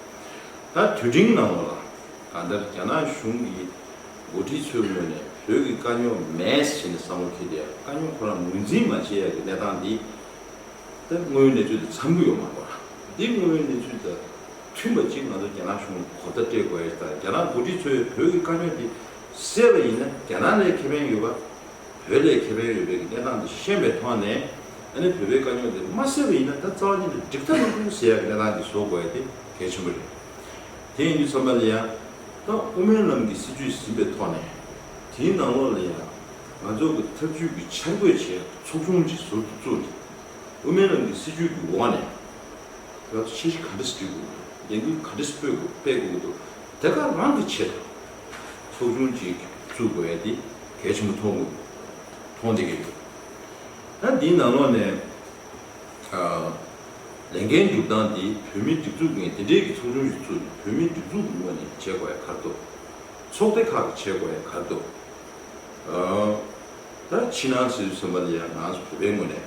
ད་དུས་འབྲིང་ནང་ལོགས་ལ་གང་ལྟར་རྒྱ་ནག་གཞུང་གི་འགོ་ཁྲིད་ཚོའི་ངོས་ནས་བོད་ཀྱི་དཀའ་རྙོག་མེད་ཟེར་ནས་བསམ་བློ་འཁྱེར་བསྡད་ཡ། དཀའ་རྙོག་ཁོ་རང་ངོས་འཛིན་མ་བྱེད་ཡ་གི་གནས་སྟངས་འདི། ད་དངོས་ཡོད་གནས་ཚུལ་དང་འཚམ་གྱི་ཡོད་མ་རེད་པ། འདི་དངོས་ཡོད་གནས་ཚུལ་དང་མཐུན་པ་ཅིག་ང་ཚོ་རྒྱ་ནག་གཞུང་ལ་གོ་བརྡ་སྤྲད་དགོས་ཡ་དང་། རྒྱ་ནག་འགོ་ཁྲིད་ཚོས་བོད་ཀྱི་དཀའ་རྙོག་འདི་སེལ་བ་ཡིན་ན་རྒྱ་ནག་ལ་ཁེ་ཕན་ཡོད་པ། བོད་ལ་ཁེ་ཕན་ཡོད་པའི་གནས་སྟངས་འདི་ཤེས་པའི་ཐོག་ནས། ཨ་ནི་བོད་པའི་དཀའ་རྙོག་འདི་མ་སེལ་བ་ཡིན་ན་ད་རྩ་བ་ཉིད་ནས་འགྲིག་ཐབས་མི་འདུག་ཟེར་ཡ་གི་གནས་སྟངས་འདི་བཟོ་དགོས་ཡ་དེ་གལ་ཆེན་པོ་རེད། དེ་ཡིན་དུས་ཙམ་པ་ལ་ཡང་། ད་དབུ་མའི་ལམ་གྱི་སྲིད་བྱུས་ཟིན་པའི་ཐོག་ནས། དེའི་ནང་ལོགས་ལ་ཡང་ང་ཚོ་གི་ཐབས་ཇུས་ཀྱི་འཆར་འགོད་བྱེད་ཚོགས་ཆུང་ཅིག་ཟུར་དུ་བཙུགས་ནས། དབུ་མའི་ལམ་གྱི་སྲིད་བྱུས་ཀྱི་འོག་ནས་ང་ཚོ་འཆར་གཞི་ག་འདྲ་ཞིག་སྒྲིག་དགོས་ཀྱི་འདུག་ལས་འགུལ་ག་འདྲ་ཞིག་སྤེལ་དགོས་སྤེལ་དགོས་ཀྱི་འདུག་དེ་ག་རང་གི་ཆེད་དུ་ཚོགས་ཆུང་ཅིག་བཙུགས་དགོས་ཡ་དེ་གལ་ཆེན་པོ་མཐོང་དགོས། མཐོང་བསྡད་ཀྱི་ཡོད། ད་འདིའི་ནང་ལོགས་ནས། ཨ། ལས་འགན་སྒྲུབ་སྟངས་འདི་བོད་མིའི་སྒྲིག་འཛུགས་ངོས་དེ་འདྲའི་གི་ཚོགས་ཆུང་ཞིག་བཙུགས་ནས་བོད་མིའི་སྒྲིག་འཛུགས་ངོས་ནས་བྱེད་དགོས་ཡ་ག་རེ་འདུག་ཚོགས་སྡེ་ཁག་གིས་བྱེད་དགོས་ཡ་ག་རེ་འདུག་ཨ། ད་ཕྱི་ནང་ཟེར་དུས་ཙམ་པ་ལ་ཡང་ང་ཚོ་བོད་པའི་ངོས་ནས།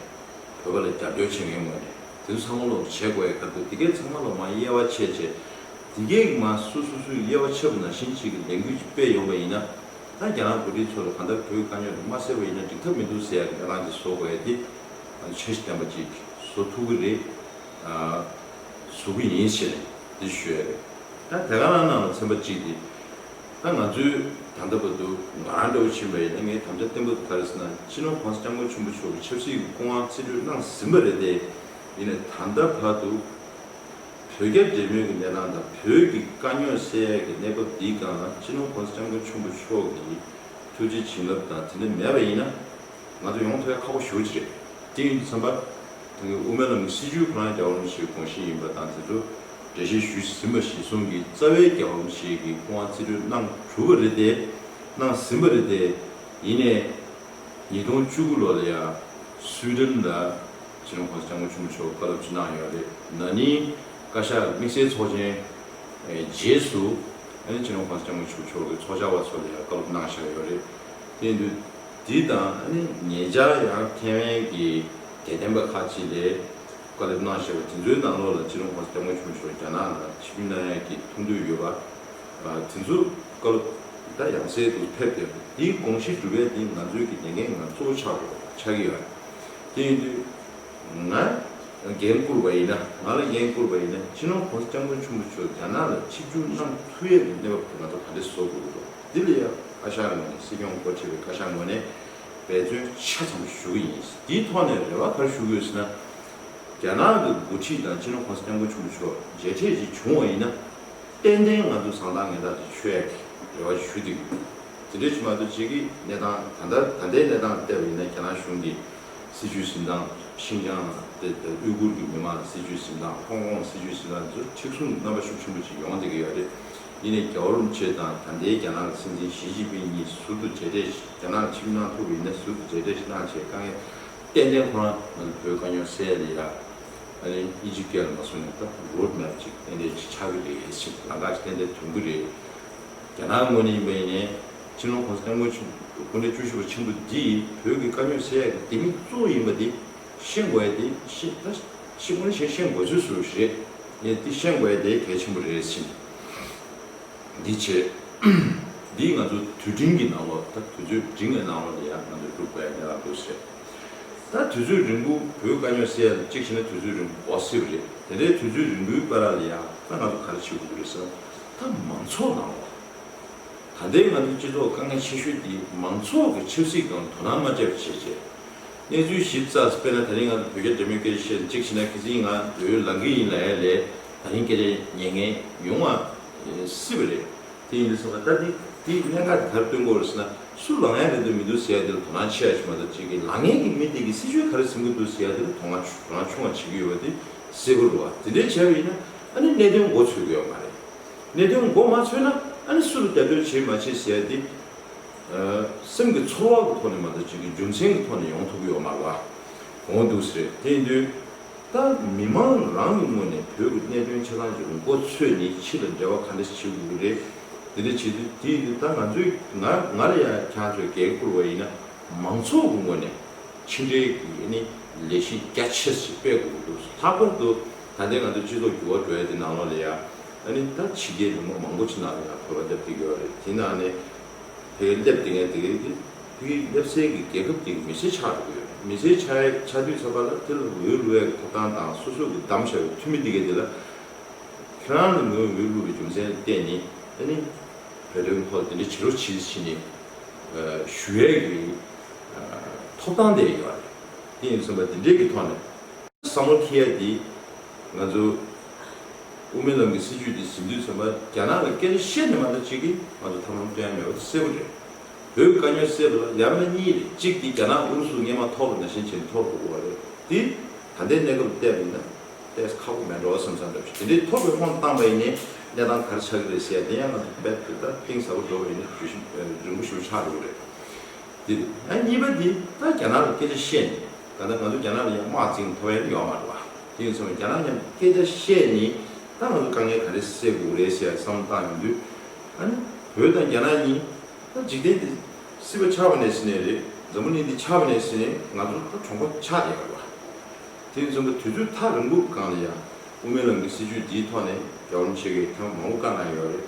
བོད་པ་ལ་རྒྱབ་སྐྱོར་བྱེད་མཁན་ངོས་ནས། དེ་ཚོ་ཚང་མ་ལོག་བྱེད་དགོས་ཡ་ག་རེ་འདུག་དེ་གས་ཚང་མ་ལོག་མར་དབྱེ་བ་ཕྱེ་བྱས། དེ་གས་ཀྱི་མར་སོ་སོ་སོའི་དབྱེ་བ་ཕྱེ་བ་ནང་བཞིན་ཅིག་གི་ལས་འགུལ་ཅིག་སྤེལ་ཡོང་བ་ཡིན་ན། ད་རྒྱ་ནག་འགོ་ཁྲིད་ཚོ་ལ་གང་ལྟར་བོད་དཀའ་རྙོག་དེ་མ་སེལ་བ་ཡིན་ན་འགྲིག་ཐབས་མི་འདུག་ཟེར་ཡ་གི་གནས་སྟངས་ཅིག་བཟོ་དགོས་ཡ་དེ། ང་ཚོ་འཆར་གཞི་ལྡན་པ་ཅིག་བཟོ་ཐུབ་ཀྱི་རེད། ཨ། བཟོ་གི་ཡིན་ཞེས་འདི་ཞུ་ཡ་རེད། ད་དེ་ག་ནང་ནང་ལ་ཚན་པ་གཅིག་དེ། ད་ང་ཚོའི་ད་ལྟ་བར་དུ་ང་རང་འདྲ་བོ་ཕྱིན་པ་ཡིན་ན། ངའི་དམ་བཅའ་བརྟན་པོ་དེ་ག་རེ་ཟེར་ན། སྤྱི་ནོར་༸གོང་ས་༸སྐྱབས་མགོན་ཆེན་པོ་མཆོག་གི་ཆབ་སྲིད་ཀྱི་སྐུ་དབང་རྩིས་སྤྲོད་གནང་ཟིན་པ་རེད་དེ། ཡིན་ནའི་ད་ལྟ་བར་དུ་བོད་རྒྱ་འབྲེལ་མོལ་གྱི་གནས་སྟངས་དང་བོད་ཀྱི་དཀའ་རྙོག་སེལ་ཡས་ཀྱི་གནས་བབ་འདིའི་སྒང་ལ་སྤྱི་ནོར་༸གོང་ས་༸སྐྱབས་མགོན་ཆེན་པོ་མཆོག་གི་ཐུགས་རྗེ་བྱིན་རླབས་དང་དེ་འདྲ་མེད་པ་ཡིན་ན། ང་ཚོ་ཡོང་ཐུབ་ཡ་ཁག་པོ་ཞེ་པོ་ཅིག་རེད། དེ་ཡིན་དུས་ཙམ་པ། དེ་གི་དབུ་མའི་ལམ་གྱི་སྲིད་བྱུས་ཁོ་རང་རྒྱལ་བ་རིན་པོ་ཆེའི་དགོངས་གཞི་ཡིན་པ་དང་། དེ་ཚོ་འགྲེལ་བཤད་ཞུས་ཟིན་པ་གཞིར་བཟུང་གིས་རྩ་བའི་རྒྱལ་བ་རིན་པོ་ཆེ་གི་སྐུ་དབང་རྩིས་སྤྲོད་གནང་གྲུབ་པ་རེད་དེ། གནང་ཟིན་པ་རེད་དེ། ཡིན་ནའི། ཉིས་སྟོང་བཅུ་དགུ་ལོ་ལ་ཡང་སུའི་ཌེན་ལ་སྤྱི་ནོར་༸གོང་ས་༸སྐྱབས་མགོན་ཆེན་པོ་མཆོག་བཀའ་སློབ་ཅིག་གནང་ཡོད་རེད། ན་ནིང་བཀའ་ཤག་དམིགས་བསལ་ཚོགས་ཆེན་རྗེས་སུ། ཨ་ནི་སྤྱི་ནོར་༸གོང་ས་༸སྐྱབས་མགོན་ཆེན་པོ་མཆོག་གིས་ཚོགས་བཅར་བ་ཚོ་ལ་ཡང་བཀའ་སློབ་གནང་བཞག་ཡོད་རེད། དེ་ཡིན་དུས། འདི་དང་ཨ་ནི་ཉེ་ཆར་ཡང་ཐའེ་ཝན་གྱི་དད་ལྡན་པ་ཁག་ཅིག་ལ་བཀའ་སློབ་གནང་བཞག་པ་དེ་ཚོའི་ནང་ལོགས་ལ་སྤྱི་ནོར་༸གོང་ས་༸སྐྱབས་མགོན་ཆེན་པོ་མཆོག་རྒྱ་ནག་ལ་ཆིབས་བསྒྱུར་གནང་ཡག་གི་ཐུགས་འདུན་ཡོད་པ། ཨ། དེ་ཚོ་བཀའ་སློབ་ ད་ཡང་སེ་དུ་ཕེབས་ཏེ་འདིའི་དགོངས་གཞི་སྒྲུབ་པའི་འདི་ང་ཚོའི་གི་ལས་འགན་ང་གཙོ་བོ་ཆགས་དགོས་ཆགས་ཀྱི་ཡོད། དེ་ཡིན་དུས་ང་འགན་བསྐུར་བ་ཡིན་ན་ང་ལ་འགན་བསྐུར་བ་ཡིན་ན་སྤྱི་ནོར་༸གོང་ས་༸སྐྱབས་མགོན་ཆེན་པོ་མཆོག་རྒྱ་ནག་ལ་ཆིབས་བསྒྱུར་གནང་ཐུབ་ཡས་ཀྱི་གནས་བབ་དེ་ང་ཚོ་ག་འདྲས་བཟོ་དགོས་ཀྱི་འདུག་འདི་ལ་ཡང་བཀའ་ཤག་ངོས་ནས་སྲིད་སྐྱོང་འགོ་ཁྲིད་པའི་བཀའ་ཤག་ངོས་ནས་འབད་བརྩོན་ཆ་ཚང་ཞུ་གི་ཡིན། འདིའི་ཐོག་ནས་རེ་བ་ག་རེ་ཞུ་གི་ཡོད་ཟེར་ན། རྒྱ་ནག་གི་འགོ་ཁྲིད་དང་སྤྱི་ནོར་༸གོང་ས་༸སྐྱབས་མགོན་ཆེན་པོ་མཆོག་མཇལ་འཕྲད་ཅིག་བྱུང་བ་ཡིན་ན། ཏན་ཏན་ང་ཚོ་བཟང་ཐག་ངན་ཐག་ཅིག་ཆོད་ཡ་གི་རེ་བ་ཞུ་འདོད་ཡོད། དེ་འདྲ་ཅིག་མ་གཏོགས་ཅིག་གི་གནས་སྟངས་ད་ལྟ་ད་ལྟའི་གནས་སྟངས་བལྟས་པ་ཡིན་ན་རྒྱ་ནག་གཞུང་གིས་སྲིད་བྱུས་འཛིན་སྟངས་ཤིན་ཅང་དེ་དེ་ཨུ་གུར་གྱི་མི་མང་ལ་སྲིད་བྱུས་འཛིན་སྟངས་ཧོང་ཀོང་སྲིད་བྱུས་འཛིན་སྟངས་ཚོ་མཁྲེགས་བཟུང་རྣམ་པ་ཤུགས་ཆེན་པོ་ཅིག་ཡོང་བསྡད་ཀྱི་ཡོད་རེད། ཡིན་ནའི་རྒྱལ་བ་རིན་པོ་ཆེ་དང་ད་ལྟའི་རྒྱ་ནག་གི་སྲིད་འཛིན་ཞི་ཅིན་ཕིང་གཉིས་ཟུར་དུ་མཇལ་འཕྲད་ཞིག་རྒྱ་ནག་ལ་ཆིབས་གནང་ཐུབ་པ་ཡིན་ན་ཟུར་དུ་མཇལ་འཕྲད་ཞིག་གནང་བྱས་དཀའ་ངལ་ཏན་ཏན་ཁོ་རང་ང་ཚོ་བོད་དཀའ་རྙོག་སེལ་ཡ་ལ་ཡ། ཨ་ནི་དབྱིན་ཇི་སྐད་ལ་མ་སོང་ནས་ད་རོ་ཌི་མེབ་ཅིག་ཏན་ཏན་ཅིག་ཆགས་ཀྱི་རེད་ཟེར་ལམ་ཁ་ཅིག་ཏན་ཏན་ཐོན་གྱི་རེད། རྒྱ་ནག་ངོས་ནས་ཡིན་པ་ཡིན་ནའི་སྤྱི་ནོར་༸གོང་ས་༸སྐྱབས་མགོན་ཆེན་པོ་སྐུ་ཕྲེང་བཅུ་བཞི་པ་ཆེན་པོ་འདིས་བོད་ཀྱི་དཀའ་རྙོག་སེལ་ཡ་གི་ལྡེ་མིག་གཙོ་བོ་ཡིན་པ་འདི་ཤེས་དགོས་ཡ་དེ་ཤེས་ད་ཤེས་དངོས་གནས་ཤེས་ཤེས་དགོས་ཚོད་བཟོས་རེད། ཡིན་དེ་ཤེས་དགོས་ཡ་དེ་གལ་ཆེན་པོ་རེད་ཟེར། འདི་བྱས། འདིས་ང་ཚོ་དུས་འབྲིང་གི་ནང་ལོགས་ད་དུས་ཚོད་འབྲིང་བའི་ནང་ལོགས་ལ་ཡང་ང་ཚོ་སྒྲུབ་དགོས་ཡ་གནད་འགག་འདུག་ཟེར། ད་དུས་ཚོད་རིང་པོ་བོད་དཀའ་རྙོག་སེལ་ཡ་ལ་གཅིག་བྱས་ན་དུས་ཚོད་རིང་པོ་འགོར་སྲིད་པ་རེད། དེ་འདྲའི་དུས་ཚོད་རིང་པོའི་བར་ལ་ཡང་ད་ང་ཚོ་ག་རེ་བྱེད་དགོས་ཀྱི་རེད་ཟེར་ན། ད་མང་ཚོགས་ནང་ལོགས་ད་ལྟའི་ང་ཚོའི་སྤྱི་ཚོགས་དཀའ་ངལ་ཆེ་ཤོས་དེ་མང་ཚོགས་ཀྱི་ཆབ་སྲིད་སྒང་དོ་སྣང་མ་བྱས་པ་བྱས་བྱས། གནས་ཚུལ་ཞིབ་ཚགས་སུ་དཔེར་ན་ད་རིང་ང་ཚོ་བོད་རྒྱ་འབྲེལ་མོལ་སྐད་ཆ་བཤད་ན་གཅིག་བྱས་ན་ཁ་སང་ང་འོས་ལངས་ཀྱི་ཡིན་ལབ་ཡ་ལས་ད་རིང་སྐད་ཆ་ཉན་མཁན་ཡོང་བ་སྲིད་པ་རེད། དེ་ཡིན་དུས་ཙམ་པ་ད་འདི་འདི་གནད་འགག་དེ་ག་རེ་སྟོན་དགོས་རེད་ཟེར་ན་སུ་ལངས་ཡ་རེད་འདུག་མི་འདུག་ཟེར་ཡ་དེ་ལ་དོ་སྣང་ཆེ་ཡ་ཞིག་མ་གཏོགས་གཅིག་གིས་ལངས་མཁན་གྱི་མི་དེ་གིས་སྲིད་བྱུས་ག་རེ་འཛིན་གྱི་འདུག་ཟེར་ཡ་དེ་ལ་དོ་སྣང་ཆུང་དོ་སྣང་ཆུང་བ་བྱེད་ཀྱི་ཡོད་པ་དེ་གསལ་པོ་རེད་བ། དེ་འདྲའི་བྱས་པ་ཡིན་ན་ཨ་ནི་གནད་དོན་མགོ་ཚོད་ཀྱི་ཡོད་མ་རེད། གནད་དོན་མགོ་མ་ཚོད་ན་ཨ་ནི་སུ་ལ་རྒྱབ་སྐྱོར་བྱེད་མ་བྱེད་ཟེར་ཡ་དེ། སེམས་ཀྱི་ཚོར་བ་གི་ཐོག་ནས་མ་གཏོགས་ཅིག་གི་རྒྱུ་མཚན་གྱི་ཐོག་ནས་ཡོང་ཐུབ་ཀྱི་ཡོད་མ་རེད་བ། འོང་འདུག་ཟེར་དེ་ཡིན་དུས། ད་མི་མང་རང་གི་ངོས་ནས་བོད་ཀྱི་གནད་དོན་ཆ་ཚང་ཞིག་མགོ་ཚོས་ནས་ཕྱི་ལ་འབྲེལ་བ་ག་འདྲ་ཞིག་བྱེད་དགོས་ཀྱི་རེད། དེ་འདྲ་བྱེད་དུས་དེ་ཡིན་དུས་ད་ང་ཚོས་ང་ང་ལ་ཡང་ཁྱེད་ཚོས་འགན་བསྐུར་བ་ཡིན་ན་མང་ཚོགས་ཀྱི་ངོས་ནས་ཕྱི་འབྲེལ་གྱི་ཨ་ནི་ལས་གཞི་རྒྱ་ཆེ་ཞིག་སྤེལ་དགོས་ཀྱི་འདུག་ལྷག་པར་དུ་ད་ལྟའི་ང་ཚོ་སྤྱི་ཚོགས་འགྱུར་བ་འགྲོ་ཡ་དེ་ནང་ལོགས་ལ་ཡང་ཨ་ནི་ད་ཕྱི་རྒྱལ་མི་མང་མང་པོ་ཅིག་ནང་ལ་ཡང་བོད་པ་སླེབས་བསྡད་ཀྱི་ཡོད་རེད། དེ་ནང་ནས། དེ་གའི་སླེབས་དེ་གའི་དེ་གའི་དེ་དེ་གའི་སླེབས་སའི་གི་རྒྱལ་ཁབ་དེ་གི་མི་སེར་ཆགས་འགྲོ་གི་ཡོད་རེད། མི་སེར་ཆགས་ཆགས་དུས་ཚོད་པ་ལ་དེ་ལ་འོས་བླུག་ཡ་གི་ཐོབ་ཐང་དང་སོ་སོ་གི་བདམས་བཞག་པའི་འཐུས་མི་དེ་གའི་དེ་ལ་ཁྱེད་རང་ལ་ངོས་འོས་བླུག་པའི་རྒྱུ་མཚན་ལ་བརྟེན་ནས་ཨ་ནི་བོད་དོན་ཐོག་དེ་འདྲ་བྱེད་རོགས་བྱེད་ཟེར་ནས་ཞུ་ཡ་གི་ཐོབ་ཐང་དེ་ཡོད་རེད། དེ་ཡིན་ཙམ་པ་དེ་འདྲའི་གི་ཐོག་ནས། བསམ་བློ་འཁྱེར་ཡ་དེ་ང་ཚོ་དབུ་མའི་ལམ་གྱི་སྲིད་བྱུས་དེ་ཟིན་དུས་ཙམ་པ་རྒྱ་ནག་ལ་སྐད་ཆ་བཤད་ནས་མ་གཏོགས་གཅིག་གིས་ང་ཚོ་ཐབས་ལམ་སྟོན་ཡ་མེད་པ་དེ་གསལ་པོ་རེད། བོད་ཀྱི་དཀའ་རྙོག་སེལ་བ་ལ་ཡང་ན་གཉིས་རེད། གཅིག་དེ་རྒྱ་ནག་ཨུ་རུ་སུ་སྔོན་མ་ཐོར་བ་ནང་བཞིན་བྱས་ནས་ཐོར་དགོས་པ་རེད། དེ་ད་ལྟའི་གནས་སྐབས་བལྟས་པ་ཡིན་ན་ཏོག་ཙམ་ཁག་པོ་མེད་འགྲོ་བསམ་བསམ་འདྲ་ཞིག་དེ་འདྲའི་ཐོར་བའི་ཧོན་བཏང་པ་ཡིན་ནའི་གནས་སྟངས་ག་རེ་ཆགས་ཀྱི་རེད་ཟེར་ཡ་དེ་ཡང་ང་ཚོ་དཔེ་དེ་ལྟར་གཏིང་ཟབ་པོ་འགྲོ་བ་ཡིན་ན་རྒྱུ་ཞིབ་རིང་པོ་ཞིག་ཆགས་འགྲོ་གི་རེད། དེ་རེད། ཨ་གཉིས་པ་དེ་ད་རྒྱ་ནག་ལ་སྐད་ཆ་བཤད་ནས་ད་ལྟ་ང་ཚོ་རྒྱ་ནག་ལ་ཡང་དམག་འཛིང་ཐུབ་ཡ་ཡོད་མ་རེད་བ། དེ་ཡིན་ཙང་རྒྱ་ནག་མཉམ་སྐད་ཆ་བཤད་ནས་ད་ང་ཚོ་དཀའ་ངལ་ག་རེ་སེལ་དགོས་རེད་ཟེར་བསམ་བློ་བཏང་ཡོང་དུས་ཨ་ནི་བོད་དང་རྒྱ་ནག་གཉིས་ད་འཇིག་རྟེན་འདི་སྲིད་པ་ཆགས་པ་ནས་ཟིན་ནས་རེད། འཛམ་བུ་གླིང་འདི་ཆགས་པ་ནས་ཟིན་ནས་ང་ཚོ་ད་གྲོང་པ་ཆགས་བསྡད་ཡོད་རེད་བ། དེ་ཡིན་ཙང་དུས་ཚོད་ཐག་རིང་པོ་སྒང་ལ་ཡང་དབུ་མའི་ལམ་གྱི་སྲིད་བྱུས་འདིའི་ཐོག་ནས་རྒྱལ་བ་རིན་པོ་ཆེ་གིས་ཐེངས་མང་པོ་བཀའ་གནང་ཡོད་རེད།